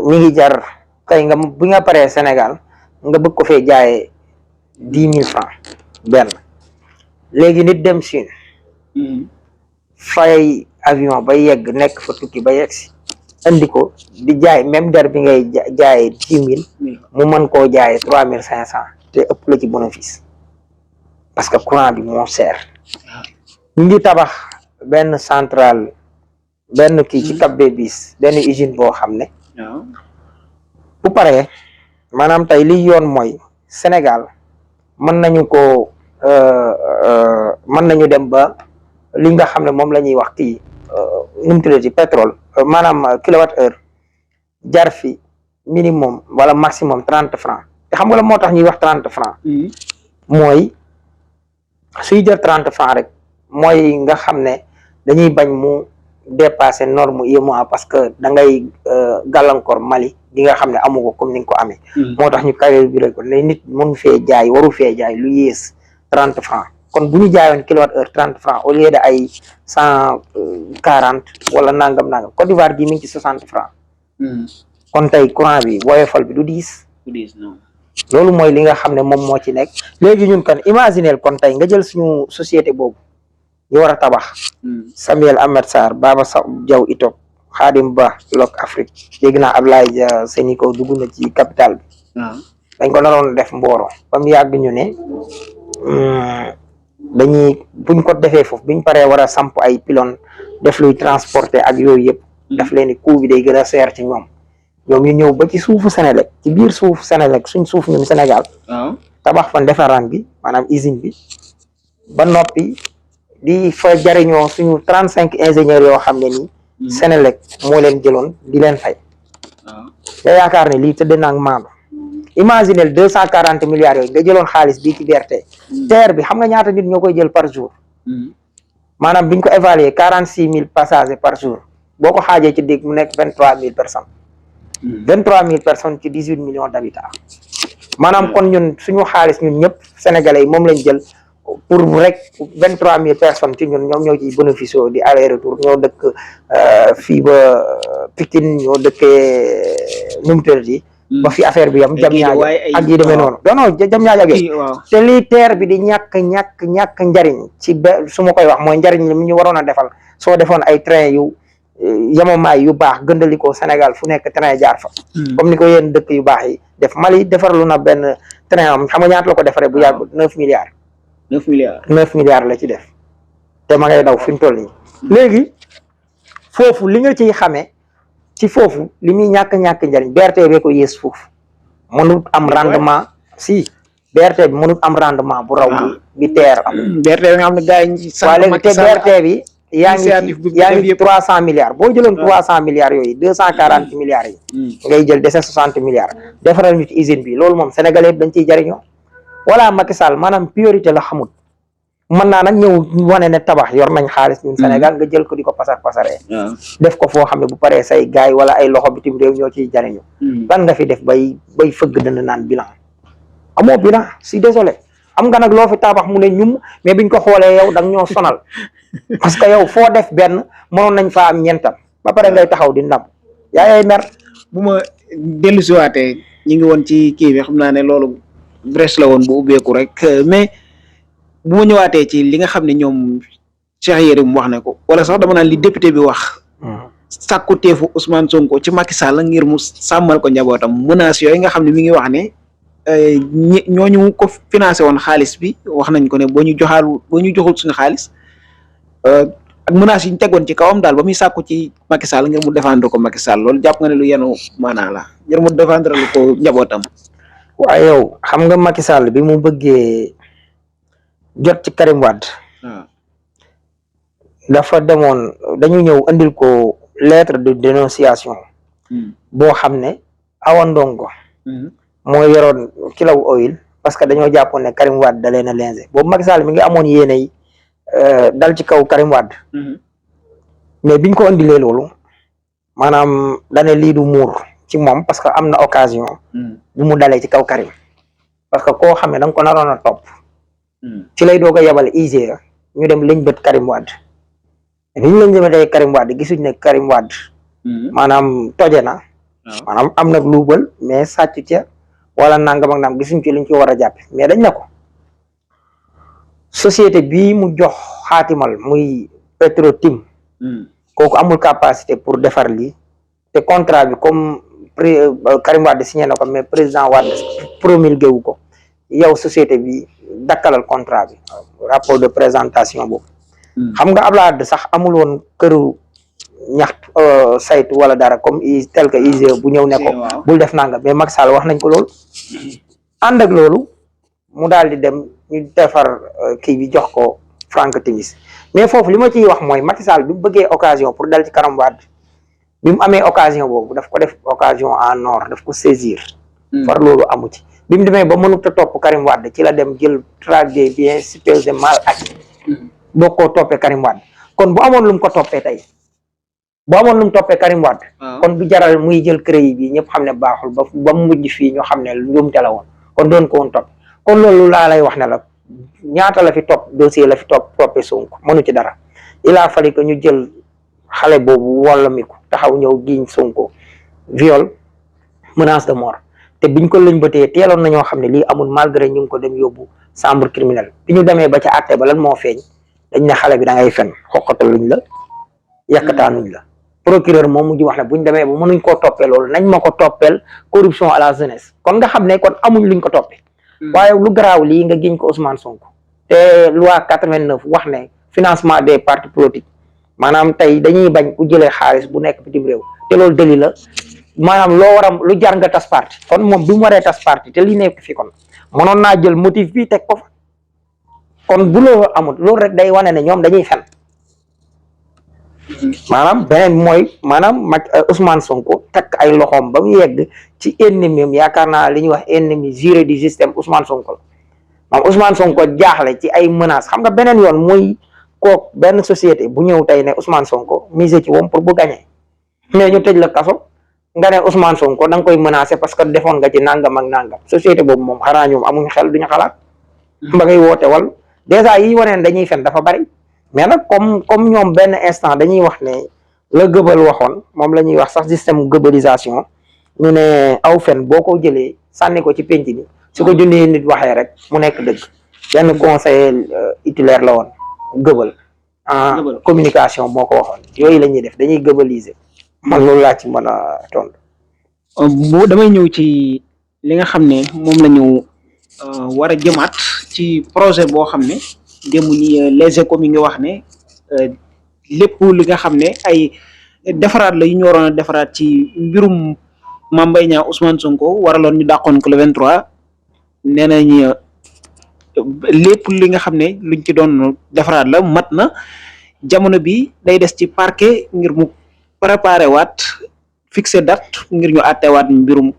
mi ngi jar tey nga bu nga paree Sénégal nga bëgg ko fee jaayee 10 000 francs benn léegi nit dem Chine fay avion ba yegg nekk fa tukki ba yegg si andi ko di jaay même der bi ngay jaayee 10 000 mu mën koo jaayee 3500 te ëpp la ci bénéfice parce que courant bi moo seer ñu ngi tabax benn centrale benn kii ci Cap des Biches benn usine boo xam ne bu paree maanaam tey liy yoon mooy Sénégal mën nañu ko mën nañu dem ba li nga xam ne moom la ñuy wax kii nu mu tuddati pétrole maanaam kilowatt heure jar fi minimum wala maximum 30 francs te xam nga la moo tax ñuy wax 30 francs mooy suy jar 30 francs rek mooy nga xam ne dañuy bañ mu dépasser norme UEMOA parce que da ngay gàllankoor Mali gi nga xam ne amu ko comme ni nga ko amee moo tax ñu carré bi rek ko ne nit mënu fee jaay waru fee jaay lu yées 30 francs kon bu ñu jaayoon kilowatt heure 30 francs au lieu de ay 140 wala nangam Côte d'Ivoire gi mi ngi ci 60 francs kon tey courant bi woyofal bi du diis loolu mooy li nga xam ne moom moo ci nekk léegi ñun kan imaginel kon tey nga jël suñu société boobu ñu war a tabax Samuel Ahmed Sarr Baba Diaw Itop Khadim Ba Lok Afrique dégg naa Ablaye Dia Seniko dugg na ci capital bi dañ ko naroon def Mboro ba mu yàgg ñu ne buñ ko defee foofu biñ paree war a samp ay pylône def luy transporter ak yooyu yëpp daf leen ni coût bi day gën a seer ci ñoom ñu ñëw ba ci suufu Sénélec ci biir suufu Sénélec suñ suuf ñun Sénégal tabax fan defaraan bi maanaam usine bi ba noppi di fa jariñoo suñu 35 ingénieurs yoo xam ne nii Sénélec moo leen jëloon di leen fay nga yaakaar ne lii tëdd naag maandu imaginez 240 milliards yooyu nga jëloon xaalis bii ci BRT terre bi xam nga ñaata nit ñoo koy jël par jour maanaam biñ ko évaluer 46 000 passagers par jour boo ko xaajee ci dégg mu nekk 23 000 personnes 23 000 personnes ci 18 millions d'habitants maanaam kon ñun suñu xaalis ñun ñëpp sénégalais yi moom lañ jël pour rek 23 000 personnes ci ñun ñoom ñoo ciy bénéficié di aller retour ñoo dëkk fii ba Pikine ñoo dëkkee nu mu tëddee ba fi affaire bi yam jam ñaaja ak yi demee noonu non jam ñaaja ak te lii terre bi di ñàkk njariñ ci su ma koy wax mooy njariñ li mu ñu waroon a defal soo defoon ay train yu yamamaay yu baax gëndalikoo Sénégal fu nekk train jaar fa comme ni ko yéen dëkk yu baax yi def Mali defarlu na benn train am xam nga ñaata la ko defaree bu yàggul 9 milliards 9 milliards la ci def te ma ngay daw fi mu toll nii léegi foofu li nga ciy xamee ci foofu li muy ñàkk njariñ BRT bee ko yées foofu mënut am rendement si BRT bi mënut am rendement bu raw bi TER am BRT bi nga xam ne gars yi waaw léegi te BRT bi yaa ngi 300 milliards boo jëloon 300 milliards yooyu 240 milliards yi ngay jël dese 60 milliards defaral ñu ci usine bi loolu moom sénégalais yëpp dañ ciy jariñoo voilà Macky Sall maanaam priorité la xamul mën naa nag ñëw wane ne tabax yor nañ xaalis ñun Sénégal nga jël ko di ko pasaree def ko foo xam ne bu paree say gaay yi wala ay loxo bitim réew ñoo ciy jariñu lan nga fi def bay fëgg dana naan bilan amoo bilan si désolé am nga nag loo fi tabax mu ne ñum mais biñ ko xoolee yow da nga ñoo sonal parce que yow foo def benn mënoon nañ faa am ñeentam ba pare ngay taxaw di ndam yaay mer. bu ma dellusiwaatee ñu ngi woon ci kii bi xam naa ne loolu brèche la woon bu ubbeeku rek mais bu ma ñëwaatee ci li nga xam ne ñoom Cheikh Yérim wax ne ko wala sax dama naan li député bi wax sàkku teefu Ousmane Sonko ci Macky Sall ngir mu sàmmal ko njabootam menaces yooyu nga xam ne mi ngi wax ne ñooñu ko financé woon xaalis bi wax nañ ko ne boo ñu joxul suñu xaalis ak menaces yi ñu tegoon ci kawam daal ba muy sàkku ci Macky Sall ngir mu défendre ko Macky Sall loolu jàpp nga ne lu yenu maanaa la ngir mu défendre lu ko njabootam. waaye yow xam nga Macky Sall bi mu bëggee jot ci Karim Wade dafa demoon dañu ñëw andil ko lettre de dénonciation boo xam ne Awa Ndongo moo yoroon Kilaw Oil parce que dañoo jàppoon ne Karim Wade da leen a lingé boobu Macky Sall mi ngi amoon yéene yi dal ci kaw Karim Wade mais biñ ko andilee loolu maanaam dane lii du muur ci moom parce que am na occasion bu mu dalee ci kaw Karim parce que koo xam ne da nga ko naroon a topp ci lay doog a yebal IGE ñu dem liñ bët Karim Wade bi ñu lañ jëmee Karim Wade gisuñ ne Karim Wade maanaam toje na maanaam am na luubal mais sàcc ca wala nangam ak naam gisuñ ci liñ ci war a jàppe mais dañ ne ko société bii mu jox xaatimal muy Petro-Tim kooku amul capacité pour defar lii te contrat bi comme Karim Wade signé na ko mais président Wade promulgué wu ko yow société bi dakkalal contrat bi rapport de présentation boobu xam nga Abdoulaye Wade sax amul woon këru ñaxtu saytu wala dara comme tel que IGE bu ñëw ne ko bul def nanga mais Macky Sall wax nañ ko loolu ànd ak loolu mu daal di dem ñu defar kii bi jox ko Franck Timis mais foofu li ma ciy wax mooy Macky Sall bi mu bëggee occasion pour dal ci Karim Wade bi mu amee occasion boobu daf ko def occasion en or daf ko saisir far loolu amu ci bi mu demee ba mënut a topp Karim Wade ci la dem jël traque des biens supposés mal acquis boo ko toppee Karim Wade kon bu amoon lu mu ko toppee tey bu amoon lu mu toppee Karim Wade kon du jaral muy jël crédit bi ñëpp xam ne baaxul ba mu mujj fii ñoo xam ne njuumte la woon kon doon ko woon topp kon loolu laa lay wax ne la ñaata la fi topp dossier la fi toppee Sonko mënu ci dara il a fallu que ñu jël xale boobu wala mi ko taxaw ñëw giiñ Sonko viol menace de mort te biñ ko lëñ batee teeloon na ñoo xam ne lii amul malgré ñu ngi ko dem yóbbu chambre criminelle bi ñu demee ba ca àtte ba lan moo feeñ dañ ne xale bi da ngay fen xoqatal luñ la yàkkataanuñ la procureur moom mujj wax ne buñ demee ba mënuñ koo toppee loolu nañ ma ko toppeel corruption à la jeunesse kon nga xam ne kon amuñ luñ ko toppee waaye lu garaaw lii nga giñ ko Ousmane Sonko te loi 89 wax ne financement des partis politiques maanaam tey dañuy bañ ku jëlee xaalis bu nekk bitim réew te loolu dëli la maanaam loo war a lu jar nga tas parti kon moom bi mu waree tas parti te li nekk fi kon mënoon naa jël motif bi teg ko fa kon bu loolu amul loolu rek day wane ne ñoom dañuy fen maanaam beneen mooy maanaam Ousmane Sonko takk ay loxoom ba mu yegg ci ennemi yaakaar naa li ñuy wax ennemi juré du système Ousmane Sonko la maanaam Ousmane Sonko jaaxle ci ay menaces xam nga beneen yoon muy kook benn société bu ñëw tey ne Ousmane Sonko mise ci moom pour bu gagné mais ñu tëj la kaso nga ne Ousmane Sonko da nga koy menacé parce que defoon nga ci nangam ak nangam société boobu moom xanaa ñoom amuñ xel duñu xalaat ba ngay woote wal dèjà yi waneen dañuy fen dafa bari mais nag comme ñoom benn instant dañuy wax ne la gëbal waxoon moom la ñuy wax sax système gëbalisation ñu ne aw fen boo ko jëlee sànni ko ci penc bi su ko junni nit waxee rek mu nekk dëgg benn conseiller titulaire la woon gëbal en communication moo ko waxoon yooyu la ñuy def dañuy gëbaliser man loolu laa ci mën a tontu. bu damay ñëw ci li nga xam ne moom la ñu war a jëmaat ci projet boo xam ne démb ñi les échos mi ngi wax ne lépp li nga xam ne ay defaraat la yu ñu waroon a defaraat ci mbirum Mame Mbaye Niang Ousmane Sonko waraloon ñu dàqoon ko le 23 nee nañ lépp li nga xam ne luñ ci doon defaraat la mat na jamono bi day des ci parquet ngir mu préparer waat fixer date ngir ñu àtteewaat mbirum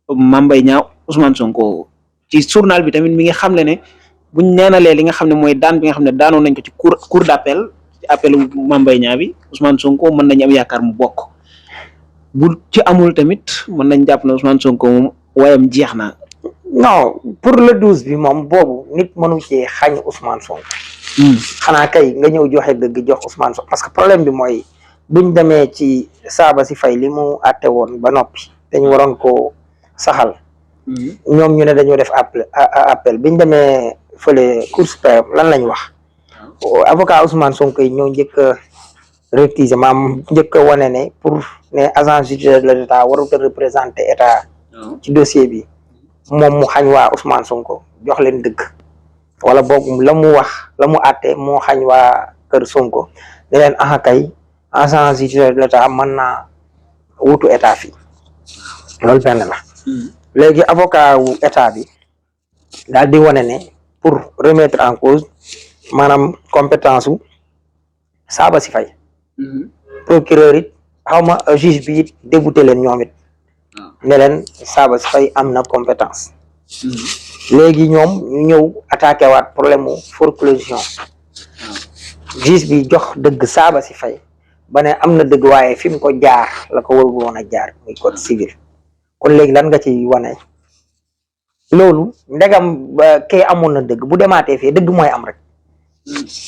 Mame Mbaye Niang Ousmane Sonko ci journal bi tamit mi ngi xamle ne buñ neenalee li nga xam ne mooy daan bi nga xam ne daanoon nañ ko ci cour d'appel ci appelu Mame Mbaye Niang bi Ousmane Sonko mën nañ am yaakaar mu bokk bu ci amul tamit mën nañ jàpp ne Ousmane Sonko moom wayam jeex na. non pour le 12 bi moom boobu nit mënu cee xañ Ousmane Sonko. xanaa kay nga ñëw joxe dëgg jox Ousmane Sonko parce que problème bi mooy buñ demee ci saaba si fay li mu àtte woon ba noppi dañu waroon ko saxal. ñoom ñu ne dañoo def appel biñ demee fële Cour suprême lan lañ wax. avocat Ousmane Sonko yi ñoo njëkk a rectifier maam njëkk a wane ne pour ne agent judiciaire de l'État warut a représenter état ci dossier bi moom mu xañ waa Ousmane Sonko jox leen dëgg wala boog la mu wax la mu àtte moo xañ waa kër Sonko ne leen aha kay agent judiciaire de l'État mën naa wutu état fii loolu benn la. léegi avocat wu état bi daal di wane ne pour remettre en cause maanaam compétence wu saaba si fay. procureur it xaw ma juge bi it débouté leen ñoom it ne leen saaba si fay am na compétence. léegi ñoom ñu ñëw attaqué waat problème mu foreclosure juge bi jox dëgg saaba si fay ba ne am na dëgg waaye fi mu ko jaar la ko warul woon a jaar muy code civil. kon léegi lan nga ci wane loolu ndegam kay amoon na dëgg bu demaatee fii dëgg mooy am rek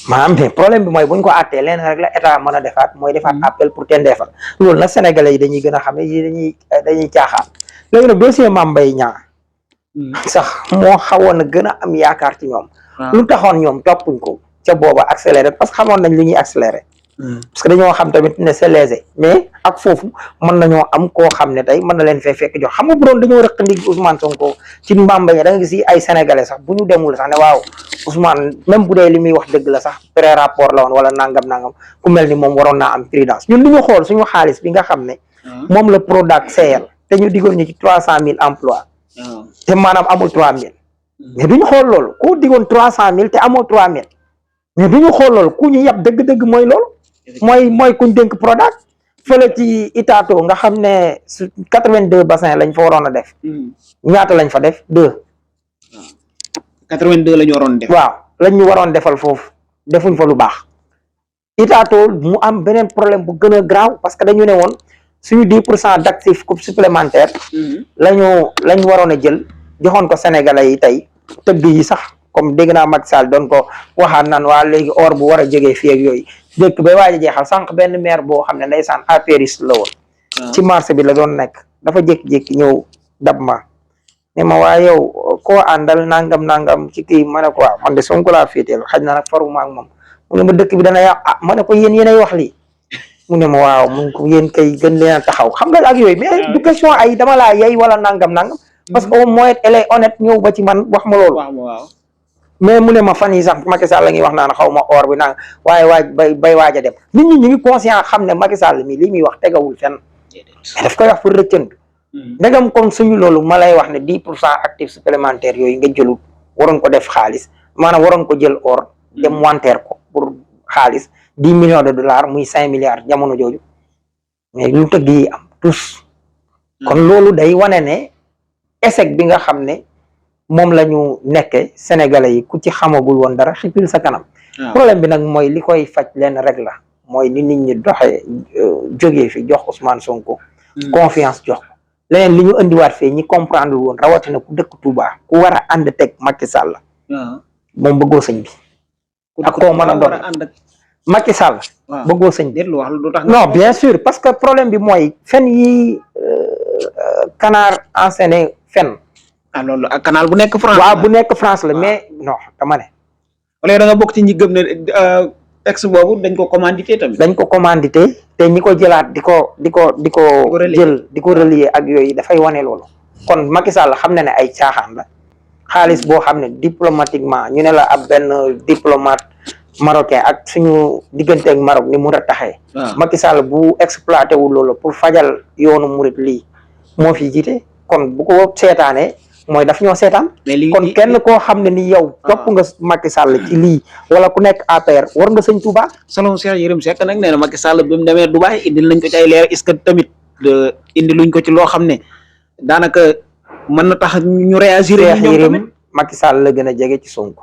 maanaam mais problème bi mooy buñ ko àttee leen rek la état mën a defaat mooy defaat appel pour tendeefal loolu nag sénégalais yi dañuy gën a xam ne yi dañuy caaxaan. léegi nag dossier Mame Mbaye Niang sax moo xawoon a gën a am yaakaar ci ñoom. lu taxoon ñoom toppuñ ko ca booba accéléré parce que xamoon nañ lu ñuy accéléré. parce que dañoo xam tamit ne c'est léger mais ak foofu mën nañoo am koo xam ne tey mën na leen fee fekk jox xam nga bu doon dañoo rëq ndig Ousmane Sonko ci Mame Mbaye Niang da nga gis ay sénégalais sax bu ñu demul sax ne waaw Ousmane même bu dee li muy wax dëgg la sax pré rapport la woon wala nangam ku mel ni moom waroon naa am prudence ñun li ñu xool suñu xaalis bi nga xam ne moom la Prodac seeyal te ñu digoon ñu ci 300 000 emplois te maanaam amul 3 000 mais duñu xool loolu ku digoon 300 000 te amoo 3 000 mais duñu xool loolu ku ñu yab dëgg-dëgg mooy loolu mooy kuñ dénk Prodac fële ci Itato nga xam ne 82 bassin lañ fa waroon a def ñaata lañ fa def 2 82 la ñu waroon def waaw lañ ñu waroon defal foofu defuñ fa lu baax Itato mu am beneen problème bu gën a grave parce que dañu ne woon suñu 10% d'actifs supplémentaires lañ waroon a jël joxoon ko Sénégalais yi tey tëgg yi sax comme dégg naa Macky Sall doon ko waxaat naan waa léegi or bu war a jógee fii ak yooyu dëkk bay waaj a jeexal sànq benn maire boo xam ne ndeysaan apéris la woon ci marché bi la doon nekk dafa jékki-jékki ñëw dab ma ne ma waa yow koo àndal nangam ci kii ma ne ko waaw man de Sonko laa féeteel xaj na nag faruma ak moom mu ne ma dëkk bi dana yàq ma ne ko yéenay wax lii mu ne ma waaw mu ko yéen kay gën leen a taxaw xam nga ak yooyu mais du question ay dama laa yey wala nangam parce que au moins elle est honnête ñëw ba ci man wax ma loolu mais mu ne ma fan yi sax Macky Sall la ngi wax naan xaw ma or bi naan waaye bay waaj a dem nit ñi ñu ngi conscient xam ne Macky Sall mi li muy wax tegawul fenn daf koy wax pour rëccënd ndegam comme suñu loolu ma lay wax ne 10% actifs supplémentaires yooyu nga jëlut waroon ko def xaalis maanaam waroon ko jël or dem wanteer ko pour xaalis 10 millions de dollars muy 5 milliards jamono jooju mais lu tëgg yi am tous kon loolu day wane ne échec bi nga xam ne moom la ñu nekke sénégalais yi ku ci xamagul woon dara xipil sa kanam problème bi nag mooy li koy faj leen rek la mooy ni nit ñi doxee jógee fi jox Ousmane Sonko confiance jox ko leneen li ñu indiwaat fee ñi comprendre woon rawatina ku dëkk Touba ku war a ànd teg Macky Sall moom bëggoo sëñ bi ak koo mën a doon Macky Sall bëggoo sëñ bi non bien sûr parce que problème bi mooy fen yi Canard enseigné fen loolu ak canal bu nekk France waaw bu nekk France la mais non dama ne wala da nga bokk ci ñi gëm ne texte boobu dañ ko commandité tamit dañ ko commandité te ñi ko jëlaat di ko jël di ko relier ak yooyu dafay wane loolu kon Macky Sall xam na ne ay caaxaan la xaalis boo xam ne diplomatiquement ñu ne la ab benn diplomate marocain ak suñu diggante ak Maroc ni mu a taxee Macky Sall bu exploité wu loolu pour fajal yoonu murit lii moo fi jiite kon bu ko seetaanee mooy daf ñoo seetaan. mais li kon kenn koo xam ne ni yow topp nga Macky Sall ci lii wala ku nekk APR war nga sëñ Touba. selon Cheikh Yérim Seck nag nee na Macky Sall bi mu demee Dubaï indil nañ ko ci ay leer est-ce que tamit indi luñ ko ci loo xam ne daanaka mën na tax ñu réagir. Cheikh Yérim Macky Sall la gën a jege ci Sonko.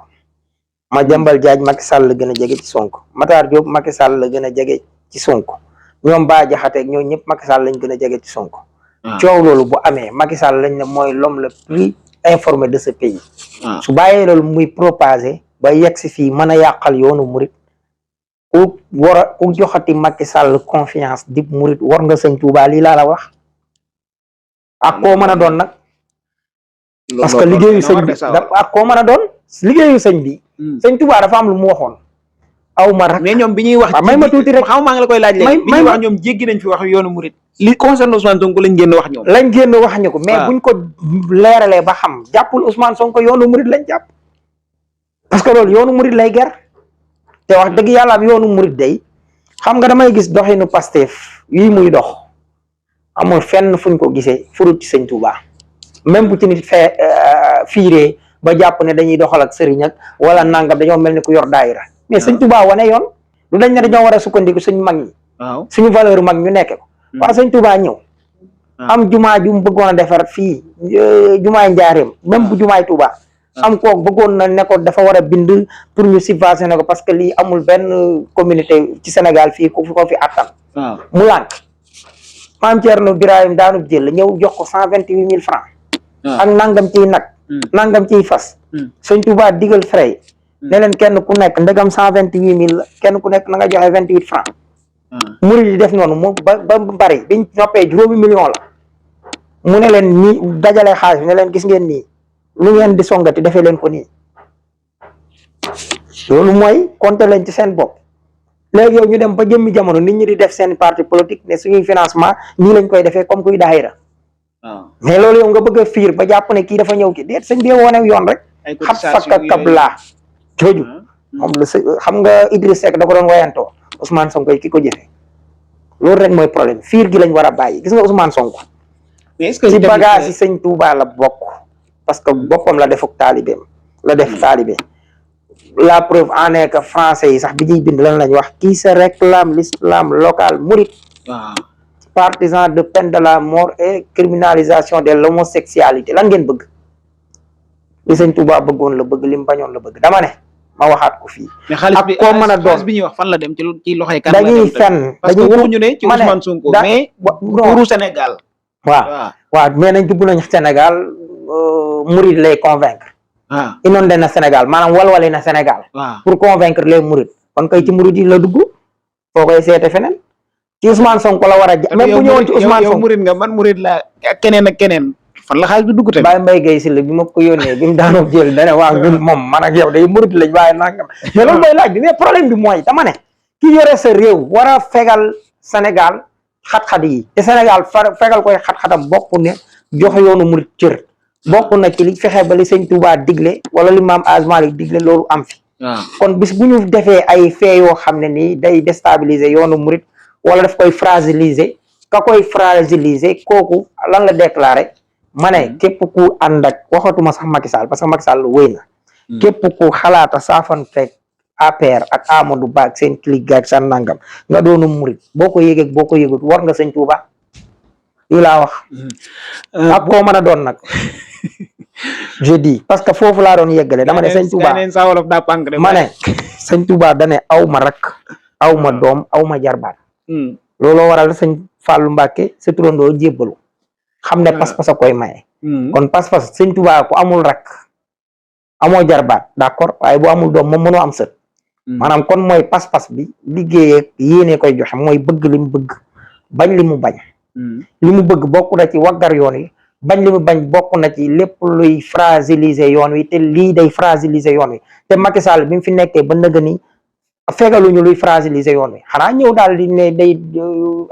Madiambal Diagne Macky Sall la gën a jege ci Sonko. Matar Diop Macky Sall la gën a jege ci Sonko. ñoom Bah Diakhaté ak ñoom ñëpp Macky Sall lañ gën a jege ci Sonko. coow loolu bu amee Macky Sall lañ ne mooy l'homme le plus informé de ce pays. su bàyyee loolu muy propager ba yegg si fii mën a yàqal yoonu murit ku joxati Macky Sall confiance di murit war nga sëñ Touba lii laa la wax ak koo mën a doon nag. parce que liggéeyu sëñ bi ak koo mën a doon liggéeyu sëñ bi. sëñ Touba dafa am lu mu waxoon. aw ma rak mais ñoom bi ñuy wax. may ma tuuti rek xam maa ngi la koy laaj léegi. bi ñuy wax ñoom jéggi nañ fi wax yoonu murit. li concerne Ousmane Sonko lañ génn wax ñoom. lañ génn wax ñu ko mais buñ ko leeralee ba xam jàppul Ousmane Sonko yoonu murit lañ jàpp. parce que loolu yoonu murit lay ger te wax dëgg yàlla ab yoonu murit day xam nga damay gis doxinu Pastef yii muy dox amul fenn fuñ ko gisee furut ci sëñ Touba même bu ci nit fiiree ba jàpp ne dañuy doxal ak sëriñ ak wala nangam dañoo mel ni ku yor daayira mais sëñ Touba wane yoon lu dañ ne dañoo war a sukkandiku suñ mag ñi suñu valeur mag ñu nekke ko waaw sëñ Touba ñëw am jumaa ju mu bëggoon a defar fii jumaay njaareem même bu jumaay Touba am kook bëggoon na ne ko dafa war a bind pour ñu subventionné ko parce que lii amul benn communauté ci Sénégal fii ku ko fi attan mu lànk maam Thierno Birahim daanu jël ñëw jox ko 128 000 francs ak nangam ciy nag nangam ciy fas sëñ Touba digal frais ne leen kenn ku nekk ndegam 128 000 la kenn ku nekk na nga joxe 28 francs murid yi def noonu mu ba bari biñ noppee 5 millions la mu ne leen nii dajale xaalis bi ne leen gis ngeen nii lu ngeen di songati defee leen ko nii loolu mooy compter leen ci seen bopp léegi yow ñu dem ba jëmmi jamono nit ñi di def seen parti politique ne suñuy financement nii lañ koy defee comme kuy daayira mais loolu yow nga bëgg a fiir ba jàpp ne kii dafa ñëw ki déet sëñ bi wane yoon rek xat fakka kabla jooju moom la xam nga Idriss Seck da ko doon wayantoo Ousmane Sonko ki ko jëfee loolu rek mooy problème fiir gi lañ war a bàyyi gis nga Ousmane Sonko ci bagage yi sëñ Touba la bokk parce que boppam la defuk taalibeem la def taalibe la preuve en est que français yi sax bi ñuy bind lan lañ wax qui se réclame l'islam local mouride partisan de peine de la mort et criminalisation de l'homosexualité lan ngeen bëgg li sëñ Touba bëggoon la bëgg li mu bañoon la bëgg dama ne ma waxaat ko fii ak koo mën a doon bi ñuy wax fan la dem ci loxoy kan dañuy fenn parce que waxuñu ne ci Ousmane Sonko mais pour Sénégal waaw mais nañ jubbu nañ Sénégal Mouride lay convaincre inondé na Sénégal maanaam walwale na Sénégal pour convaincre les Mourides kon kay ci Mouride yi la dugg foo koy seete feneen ci Ousmane Sonko la war a même bu ñëwoon ci Ousmane Sonko yow Mouride nga man Mouride la keneen ak keneen fan la xaalis bi dugg tamit Baye Mbaye Guèye si la bi ma ko yónnee bi mu daanoo jël dane waaw ñun moom man ak yow day Mouride lañ waaye nangam mais loolu mooy laaj bi mais problème bi mooy dama ne ki yore sa réew war a fegal Sénégal xat-xat yi te Sénégal fegal koy xat-xatam bokk ne joxe yoonu Mouride cër bokk na ci li fexe ba li sëñ Touba digle wala li maam Hadj Malick digle loolu am fi kon bis bu ñu defee ay fee yoo xam ne nii day déstabiliser yoonu Mouride wala daf koy fragiliser ka koy fragiliser kooku lan la déclaré ma ne képp ku ànd ak waxatuma sax Macky Sall parce que Macky Sall wéy na képp ku xalaata saafanteeg APR ak Amadou Ba ak seen clique gaag seen nangam nga doonu Mouride boo ko yëgeeg boo ko yëgut war nga sëñ Touba lii laa wax ak koo mën a doon nag je dis parce que foofu laa doon yeggale dama ne sëñ Touba ma ne sëñ Touba dane aw ma rak aw ma doom aw ma jarbaat looloo waral sëñ Fallou Mbacké sa turandoo jébbalu xam ne pas-pas a koy maye kon pas-pas sëñ Touba ku amul rak amoo jarbaat d'accord waaye bu amul doom moom mënoo am sët maanaam kon mooy pas-pas bi liggéeyee yéene koy joxe mooy bëgg li mu bëgg bañ li mu bañ li mu bëgg bokk na ci waggar yoon wi bañ li mu bañ bokk na ci lépp luy fragiliser yoon wi te lii day fragiliser yoon wi te Macky Sall bi mu fi nekkee ba nëga ni fegaluñu luy fragiliser yoon wi xanaa ñëw daal di ne day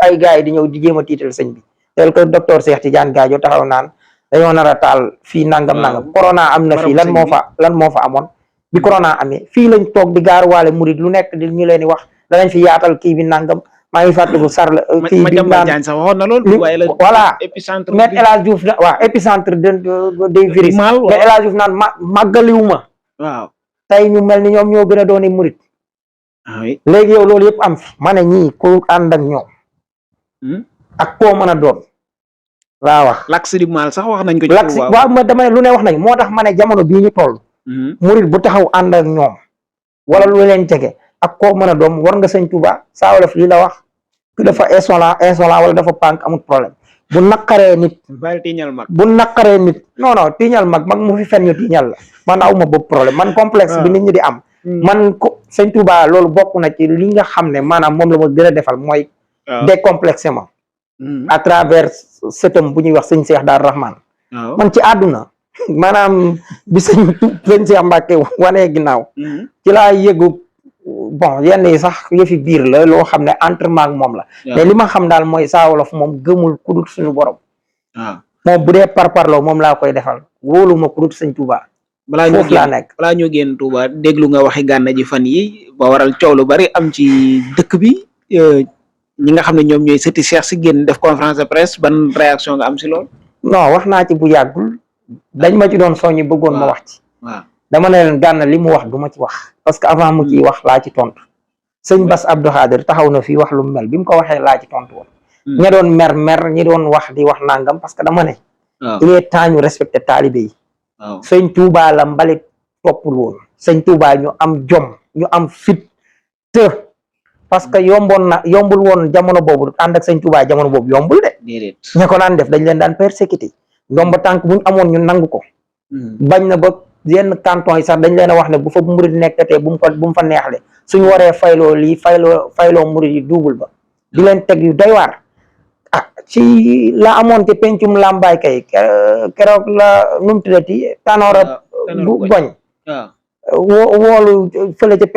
ay gars yi di ñëw di jéem a tiital sëñ bi tel que docteur Cheikh Tidiane Gadio taxaw naan dañoo nar a taal fii nangam corona am na fii lan moo fa amoon bi corona amee fii lañ toog di gaaruwaale Mouride lu nekk di ñu leen di wax danañ fi yaatal kii bi nangam maa ngi fàttaliku Sarr la kii ma bi jàmbal naan Jaañ sax waxoon na lool. waaye la voilà épicentre Maître El Hadj Diouf waaw épicentre des virus mal mais El Hadj Diouf naan màggaliwuma waaw tey ñu mel ni ñoom ñoo gën a dooni murit oui léegi yow loolu yëpp am fi ma ne ñii ku ànd ak ñoom ak koo mën a doon laa wax l'axe du mal sax wax nañ ko ci laksi waaw ma dama ne lu ne wax nañ moo tax ma ne jamono bii ñu toll murit bu taxaw ànd ak ñoom wala lu leen jege ak koo mën a doom war nga sëñ Tuuba Saa Wolof lii la wax ki dafa insolent wala dafa pànk amul problème bu naqaree nit bàyyi tiiñal mag bu naqaree nit non tiiñal mag mu fi fen ñu tiiñal la man awma boobu problème man complexe bi nit ñi di am man ko sëñ Tuuba loolu bokk na ci li nga xam ne maanaam moom la ma gën a defal mooy décomplexement à travers sëtam bu ñuy wax sëñ Cheikh Daar Rahman man ci àdduna maanaam bi sëñ Cheikh Mbacke wanee ginnaaw ci laa yëgu bon yenn yi sax yëfi biir la loo xam ne entraînement ak moom la mais li ma xam daal mooy Saa Wolof moom gëmul ku dul suñu borom moom bu dee parparloo moom laa koy defal wóolu ma ku dul sëñ Touba foofu laa nekk balaa ñoo génn Touba déglu nga waxi Gana ji fan yi ba waral coow lu bari am ci dëkk bi ñi nga xam ne ñoom ñooy sëti Cheikh si génn def conférence de presse ban réaction nga am si lool non wax naa ci bu yàggul dañ ma ci doon soññi bëggoon ma wax ci waaw dama ne leen Gana li mu wax du ma ci wax parce que avant mu ciy wax laa ci tontu sëñ Bass Abdou Khadir taxaw na fii wax lu mel bi mu ko waxee laa ci tontu woon ña doon mer ñi doon wax di wax nangam parce que dama ne il est temps ñu respecté taalibe yi sëñ Touba la mbalit toppul woon sëñ Touba ñu am jom ñu am fit te parce que yombul woon jamono boobu ànd ak sëñ Touba jamono boobu yombul de ña ko daan def dañ leen daan persécuté ndomba tànk buñ amoon ñu nangu ko bañ na ba yenn canton yi sax dañ leen a wax ne bu fa murid nekkatee bu mu fa neexle suñu waree fayloo lii fayloo murid yi duubul ba di leen teg yu doy waar ci la amoon ci pencum làmbaay kay keroog la nu mu tuddati tanoora bu goñ woolu fële ci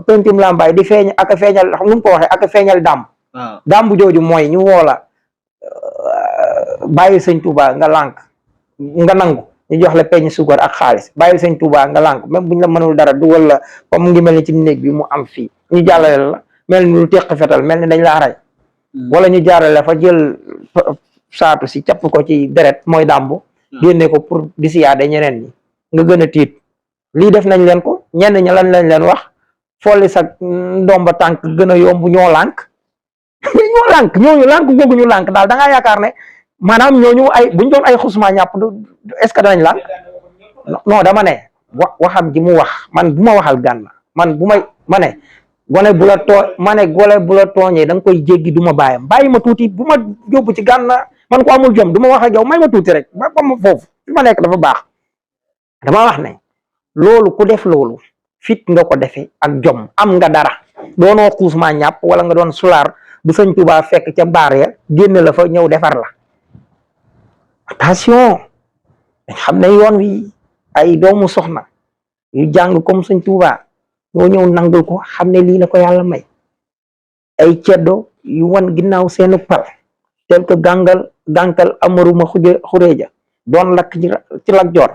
pencum làmbaay di feeñ ak a feeñal xam nu mu ko waxee ak a feeñal dàmb bu jooju mooy ñu woola bàyyi sëñ Touba nga lànk nga nangu ñu jox la peñ suukar ak xaalis bàyyi sëñ Touba nga lànk même buñ la mënul dara dugal la comme mu ngi mel ni ci néeg bi mu am fii ñu jàllale la mel ni lu teq fetal mel ni dañ laa rey wala ñu jaarale fa jël saatu si capp ko ci deret mooy dàmbu génne ko pour di siyaade ñeneen ñi nga gën a tiit lii def nañ leen ko ñenn ña lañ leen wax folli sa ndomba tànk gën a yomb ñoo lànk ñoo lànk ñooñu lànk googu ñu lànk daal da ngaa yaakaar ne maanaam ñooñu buñ doon ay xusma ñàpp est-ce que danañ lànk non dama ne waxam ji mu wax man bu ma waxal Gana man bu may ma ne gone bu la tooñee da nga koy jéggi du ma bàyyam bàyyi ma tuuti bu ma yóbbu ci Gana man ko amul jom du ma wax ak yow may ma tuuti rek ba ma foofu fi ma nekk dafa baax dama wax ne loolu ku def loolu fit nga ko defee ak jom am nga dara doonoo xuusma ñàpp wala nga doon sulaar bu sëñ Tuubaa fekk ca baar ya génn la fa ñëw defar la attention dañ xam ne yoon wi ay doomu soxna yu jàng comme sëñ Tuubaa ñoo ñëw nangul ko xam ne lii la ko yàlla may ay ceddo yu wan ginnaaw seenu pal tel que gànkal amaruma xureeja doon lakk ci Lat Joor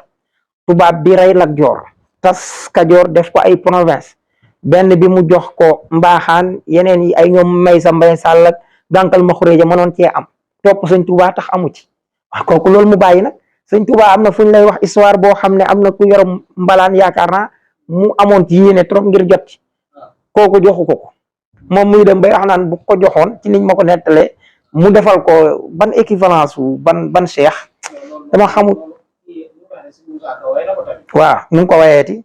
tubaab bi rey Lat Joor tas Kajoor def ko ay province benn bi mu jox ko mbaaxaan yeneen yi ay ñoom may sa mbay sàll ak gànkal ma xureeja mënoon cee am topp sëñ Tuubaa tax amu ci wax kooku loolu mu bàyyi nag sëñ Tuubaa am na fu ñu lay wax histoire boo xam ne am na ku yor mbalaan yaakaar naa mu amoon ci yéene trop ngir jot ci kooku joxu ko moom muy dem bay wax naan bu ko joxoon ci niñ ma ko nettalee mu defal ko ban équivalence wu ban cheikh dama xamul waaw nu mu ko wayeeti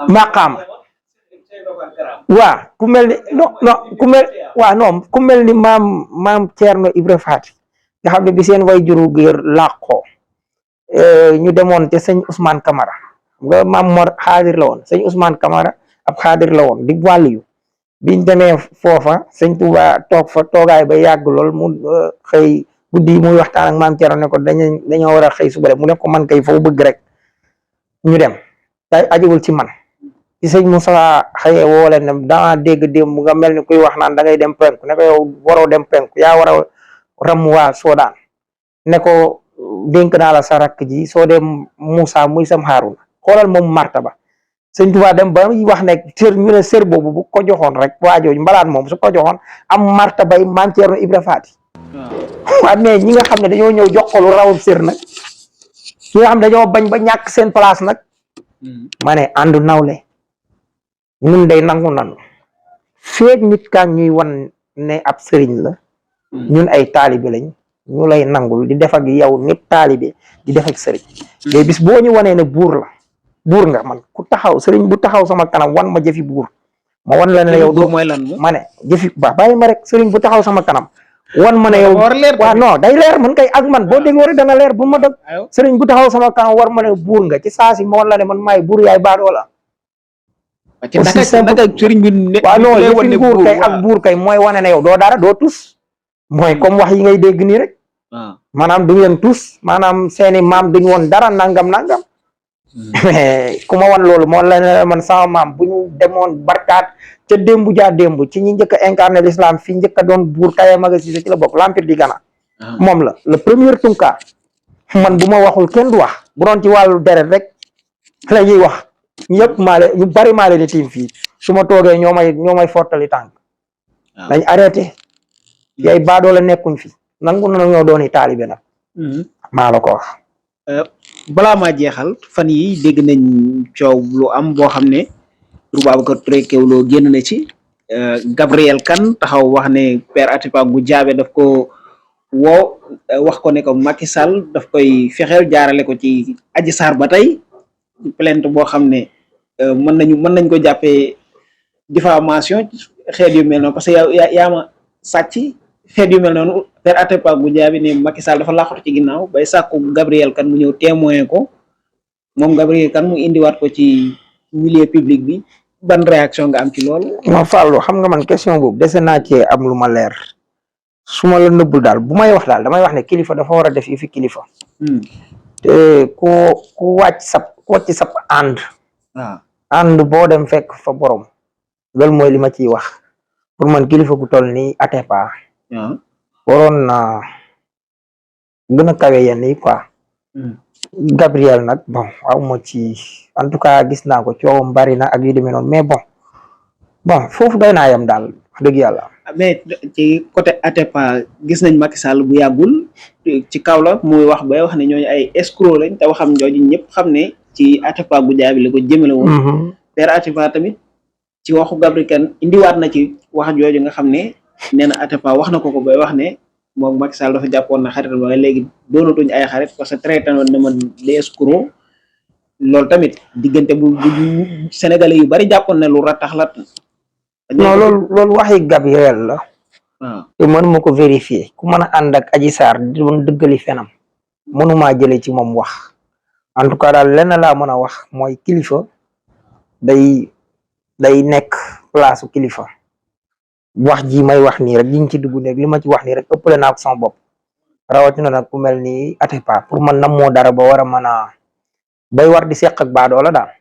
maqaam waaw ku mel ni ku mel ni maam Ceerno Ibra Faati nga xam ne bi seen way juru géer làqoo ñu demoon te sëñ Ousmane Camara nga maam Mor xaadir la woon sëñ Ousmane Camara ab xaadir la woon di wàlliyu biñ demee foofa sëñ Touba toog fa toogaay ba yàgg lool mu xëy guddi muy waxtaan ak maam Ceerno ne ko dañoo war a xëy suba mu ne ko man kay foo bëgg rek ñu dem tay ajiwul ci man ci sëñ Moussa xëyee woo leen ne daa dégg démb nga mel ni kuy wax naan da ngay dem penku ne ko yow waroo dem penku yaa war a ram waa Soodaan ne ko dénk naa la sa rakk ji soo dem Moussa muy sam Haaruna xoolal moom martaba sëñ Tuubaa dem ba wax ne sër ñu ne sër boobu bu ko joxoon rek waajooju mbalaat moom su ko joxoon am marta bay maam Ceerno Ibra Faati waaw mais ñi nga xam ne dañoo ñëw jox ko lu rawub sër nag ñi nga xam ne dañoo bañ ba ñàkk seen place nag ma ne àndu nawle ñun day nangu nanu feeg nit kaa ñuy wan ne ab sëriñ la ñun ay taalibe lañ ñu lay nangul di def ak yow nit taalibe di def ak sëriñ mais bis boo ñu wanee ne buur la buur nga man ku taxaw sëriñ bu taxaw sama kanam wan ma jëfi buur ma wan la ne yow doo mooy lan ma ne jëfi bàyyi ma rek sëriñ bu taxaw sama kanam wan ma ne yow waaw non day leer man kay ak man boo déggoo rek dana leer bu ma dog sëriñ bu taxaw sama kanam war ma ne buur nga ci saasi ma wan la ne man maay buur yaay baadoo la aussi simple sëriñ bi ne waaw non jëfi buur kay ak buur kay mooy wane ne yow doo dara doo tus mooy comme wax yi ngay dégg nii rek maanaam duñ leen tus maanaam seeni maam duñ woon dara nangam mais ku ma wan loolu moo la ne man sama maam bu ñu demoon barkaat ca démbu jaa démb ci ñi njëkk a incarné l'islam fii njëkk a doon buur Kaye Maga Cissé ci la bokk l'empire du Ghana moom la le premier tunka man bu ma waxul kenn du wax bu doon ci wàllu deret rek la ñuy wax ñëpp maale ñu bari maale di tiim fii su ma toogee ñoo may fottali tànk dañ arrêté fi ay baadoo la nekkuñ fi nangu na ñoo dooni taalibe nag maa la ko wax balaa maa jeexal fan yi dégg nañ coow lu am boo xam ne Babacar Touré Kewoulo génn na ci Gabriel Kane taxaw wax ne Père Atepa Goudiaby daf ko woo wax ko ne ko Macky Sall daf koy fexeel jaarale ko ci Adji Sarr ba tey plainte boo xam ne mën nañ ko jàppee diffamation xeet yu mel noonu parce que yaa ma sàcc xeet yu mel noonu Père Atepa Goudiaby ne Macky Sall dafa laaxatu ci ginnaaw bay sàkku Gabriel Kane mu ñëw témoin ko moom Gabriel Kane mu indiwaat ko ci milieu public bi ban réaction nga am ci loolu. ma Fallou xam nga man question boobu dese naa cee am lu ma leer su ma la nëbbul daal bu may wax daal damay wax ne kilifa dafa war a def yi fi kilifa. te ku wàcc sab ànd. ànd boo dem fekk fa borom. loolu mooy li ma ciy wax pour man kilifa gu toll nii Atepa. waroon na gën a kawe yenn yi quoi. Gabriel nag bon aw ma ci en tout cas gis naa ko coowam bari na ak yu demee noonu mais bon foofu doy naa yam daal wax dëgg yàlla. mais ci côté Atepa gis nañ Macky Sall bu yàggul ci kaw la muy wax bay wax ne ñooñu ay escroc lañ te waxam jooju ñëpp xam ne ci Atepa Goudiaby la ko jëmale woon. Père Atepa tamit ci waxu Gabriel Kane indiwaat na ci wax jooju nga xam ne nee na Atepa wax na ko bay wax ne. moom Macky Sall dafa jàppoon na xarit waaye léegi doonatuñ ay xarit parce que traité woon na ma les escrocs loolu tamit diggante bu Sénégalais yu bari jàppoon na lu ratax la. non loolu waxi Gabriel la. waaw te mënuma ko vérifier ku mën a ànd ak Adji Sarr di doon dëggali fenam mënumaa jëlee ci moom wax en tout cas daal lenn laa mën a wax mooy kilifa day nekk place kilifa. wax ji may wax nii rek liñ ci dugg nekk li ma ci wax nii rek ëppale naa ko sama bopp rawatina nag ku mel ni Atepa pour man nam moo dara ba war a mën a bay war di seq ak baadoola daal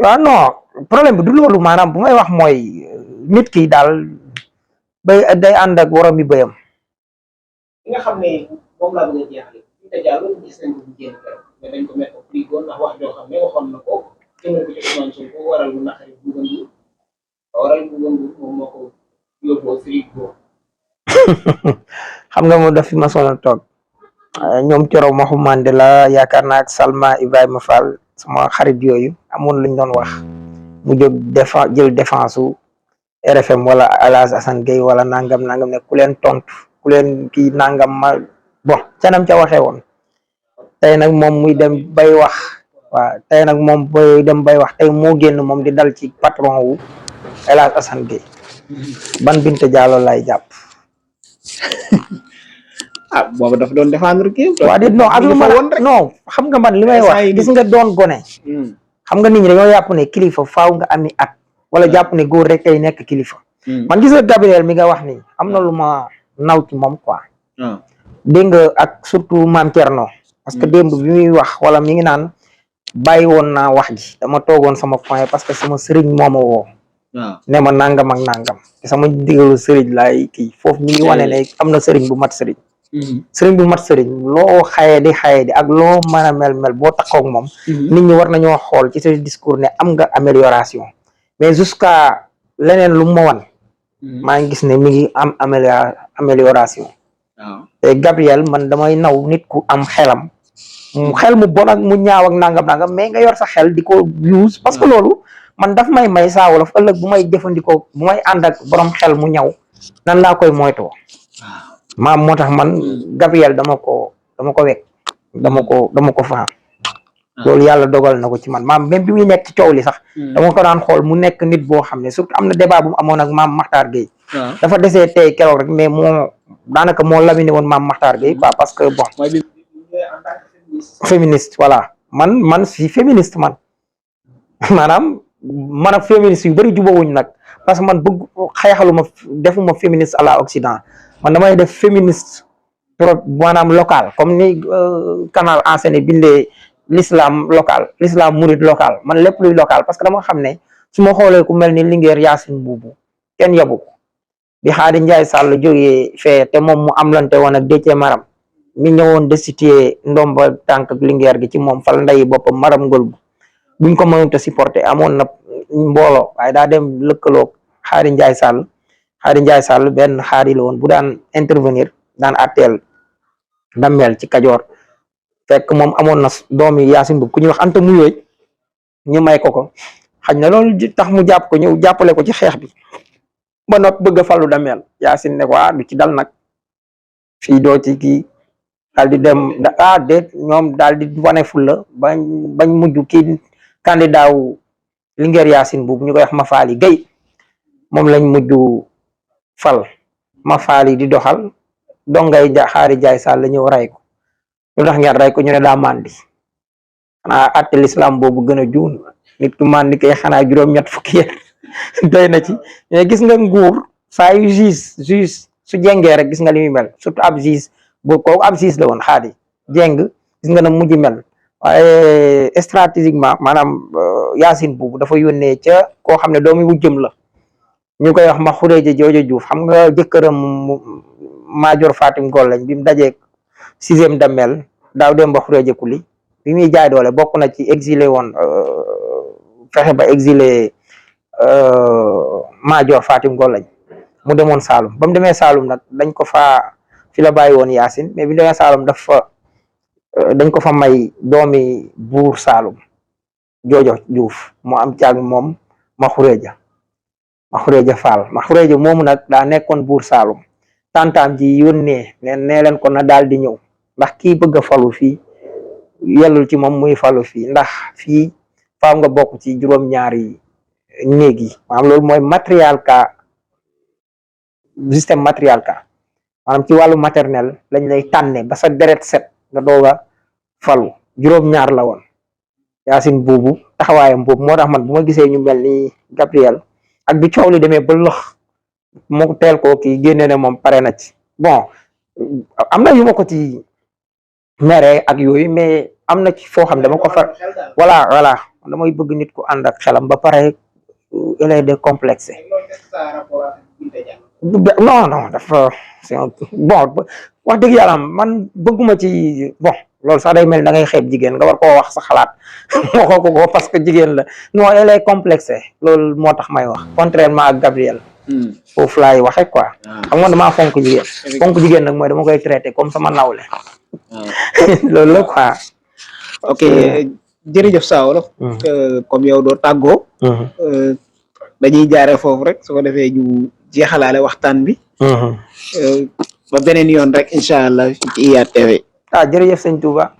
waaw non problème bi du loolu maanaam bu may wax mooy nit ki daal bay day ànd ak waram bi bayam li nga xam ne moom laa bëgg a jeexale te jàll gis nañ ko bu génn mais dañ ko mettre au frigo ndax wax joo xam ne waxoon na ko jëmale ko ci Ousmane Sonko waral lu naqari moom moo ko yóbboo frigo. xam nga moom daf fi ma sonal toog ñoom Coro Maxu Mandela yaakaar naa ak Salma Ibrahima Fall sama xarit yooyu amoon luñ doon wax mu jóg jël défense su RFM wala Alaz Assane Gueye wala nangam ne ku leen tontu ku leen kii nangam ma bon canam ca waxee woon tey nag moom muy dem bay wax. waaw tey nag moom booy dem bay wax tey moo génn moom di dal ci patron wu El Hadj Assane Gueye ban Binta Diallo lay jàpp. boobu dafa doon défendre kii. waaw di non ak lu ma non xam nga man li may wax gis nga doon gone. xam nga nit ñi dañoo jàpp ne kilifa faaw nga ami at. wala jàpp ne góor rek tey nekk kilifa. man gis nga Gabriel mi nga wax ni am na lu ma naw ci moom quoi. dégg nga ak surtout maam Thierno. parce que démb bi muy wax wala mi ngi naan. bàyyi woon naa wax ji dama toogoon sama point parce que sama sëriñ moo ma woo. ne ma nangam ak nangam te sama digalu sëriñ laay kii foofu mi ngi wane ne am na sëriñ bu mat sëriñ. sëriñ bu mat sëriñ loo xaye di ak loo mën a mel boo taxaw ak moom nit ñi war nañoo xool ci sa discours ne am nga amélioration mais jusqu'à leneen lu ma wan maa ngi gis ne mi ngi am amélioration te Gabriel man damay naw nit ku am xelam xel mu bon ak mu ñaaw ak nangam mais nga yor sa xel di ko use parce que loolu man daf may Saa Wolof ëllëg bu may jëfandikoo bu may ànd ak borom xel mu ñaw nan laa koy moytoo maam moo tax man Gabriel dama ko wekk dama ko faa loolu yàlla dogal na ko ci man maam même bi muy nekk ci coow li sax dama ko daan xool mu nekk nit boo xam ne surtout am na débat bu mu amoon ak maam Makhtar Gueye dafa desee tey keroog rek mais daanaka moo laminé woon maam Makhtar Gueye quoi parce que bon féministe voilà man si féministe man maanaam man ak féministe yu bëri jubawuñ nag parce que man bëgg xeexaluma defuma féministe à la Occident man damay def féministe maanaam local comme ni canal enseigné bindee l'islam mouride local man lépp luy local parce que dama xam ne su ma xoolee ku mel ni Linguère Yacine Boubou kenn yabu ko bi Xaadi Njaay Sàll jógee fee te moom mu am lante woon ak Déthié Maram mi ñëwoon destitué ndomba tànk ak Linguère gi ci moom fal nday boppam Maram Ngol buñ ko mënut a supporter amoon na mbooloo waaye daa dem lëkkaloo Xaadi Njaay Sàll benn xaadi la woon bu daan intervenir daan atteel dammeel ci Kajoor fekk moom amoon na doomi Yaasin bu ku ñuy wax Anta Muyooy ñu may ko xaj na loolu tax mu jàpp ko ñëw jàppale ko ci xeex bi ba not bëgg a falu dammeel Yaasin ne ko du ci dal nag fii doo ci kii daal di dem déet ñoom daal di wane fulla bañ mujj kii candidat wu Linguère Yaasin boobu ñu koy wax Mafali Gueye moom lañ mujj fal Mafali di doxal dongay Xaadi Njaay Sàll la ñëw ray ko lu tax ngeen ray ko ñu ne daa mandi xanaa atte l'islam boobu gën a juun nit ku mandi kay xanaa juróom-ñett fukki yet doy na ci mais gis nga nguur saa yu juge su jengee rek gis nga li muy mel surtout ab juge kooku ab juge la woon Xaadi jeng gis nga na mujj mel waaye stratégiquement maanaam Yaasin boobu dafa yónnee ca koo xam ne doomi wujjëm la ñu koy wax ma xureeja jooja Juuf xam nga jëkkëram Maajoor Fatim Gol lañ bi mu dajee 6e dammel daaw dem ba xureeja kuli bi muy jaay doole bokk na ci exilé woon fexe ba exilé Maajoor Fatim Gol lañ mu demoon Saalum ba mu demee Saalum nag dañ ko fa fi la bàyyi woon Yaasin mais bi demee Saalum dañ ko fa may doomi buur Saalum joojo Juuf mu am caag moom ma xureeja Faal ma xureeja moomu nag daa nekkoon buur Saalum tantaam ji yónnee nee leen ko na daal di ñëw ndax kii bëgg a falu fii yellul ci moom muy falu fii ndax fii faaw nga bokk ci juróom-ñaari néeg yi maanaam loolu mooy système matériel ka maanaam ci wàllu maternel lañ lay tànne ba sa deret set nga doog a falu juróom-ñaar la woon Yaasin boobu taxawaayam boobu moo tax man bu ma gisee ñu mel ni Gabriel ak bi coow li demee ba lëx moo teel koo kii génne ne moom pare na ci bon am na yu ma ko ci mere ak yooyu mais am na ci foo xam dama ko fa voilà damay bëgg nit ku ànd ak xelam ba pare il est décomplexé non dafa bon wax dëgg yàlla man bëgguma ci bon loolu sax day mel da ngay xeeb jigéen nga war koo wax sa xalaat waxoo ko parce que jigéen la non elle est complexé loolu moo tax may wax contrairement ak Gabriel foofu laay waxe quoi xam nga damaa fonk jigéen nag mooy dama koy traité comme sama nawle loolu la quoi ok jërëjëf Saa Wolof comme yow doo tàggoo dañuy jaare foofu rek su ko defee ñu jeexalaale waxtaan bi ba beneen yoon rek incha allah ci IYAT TV jërëjëf sëñ Touba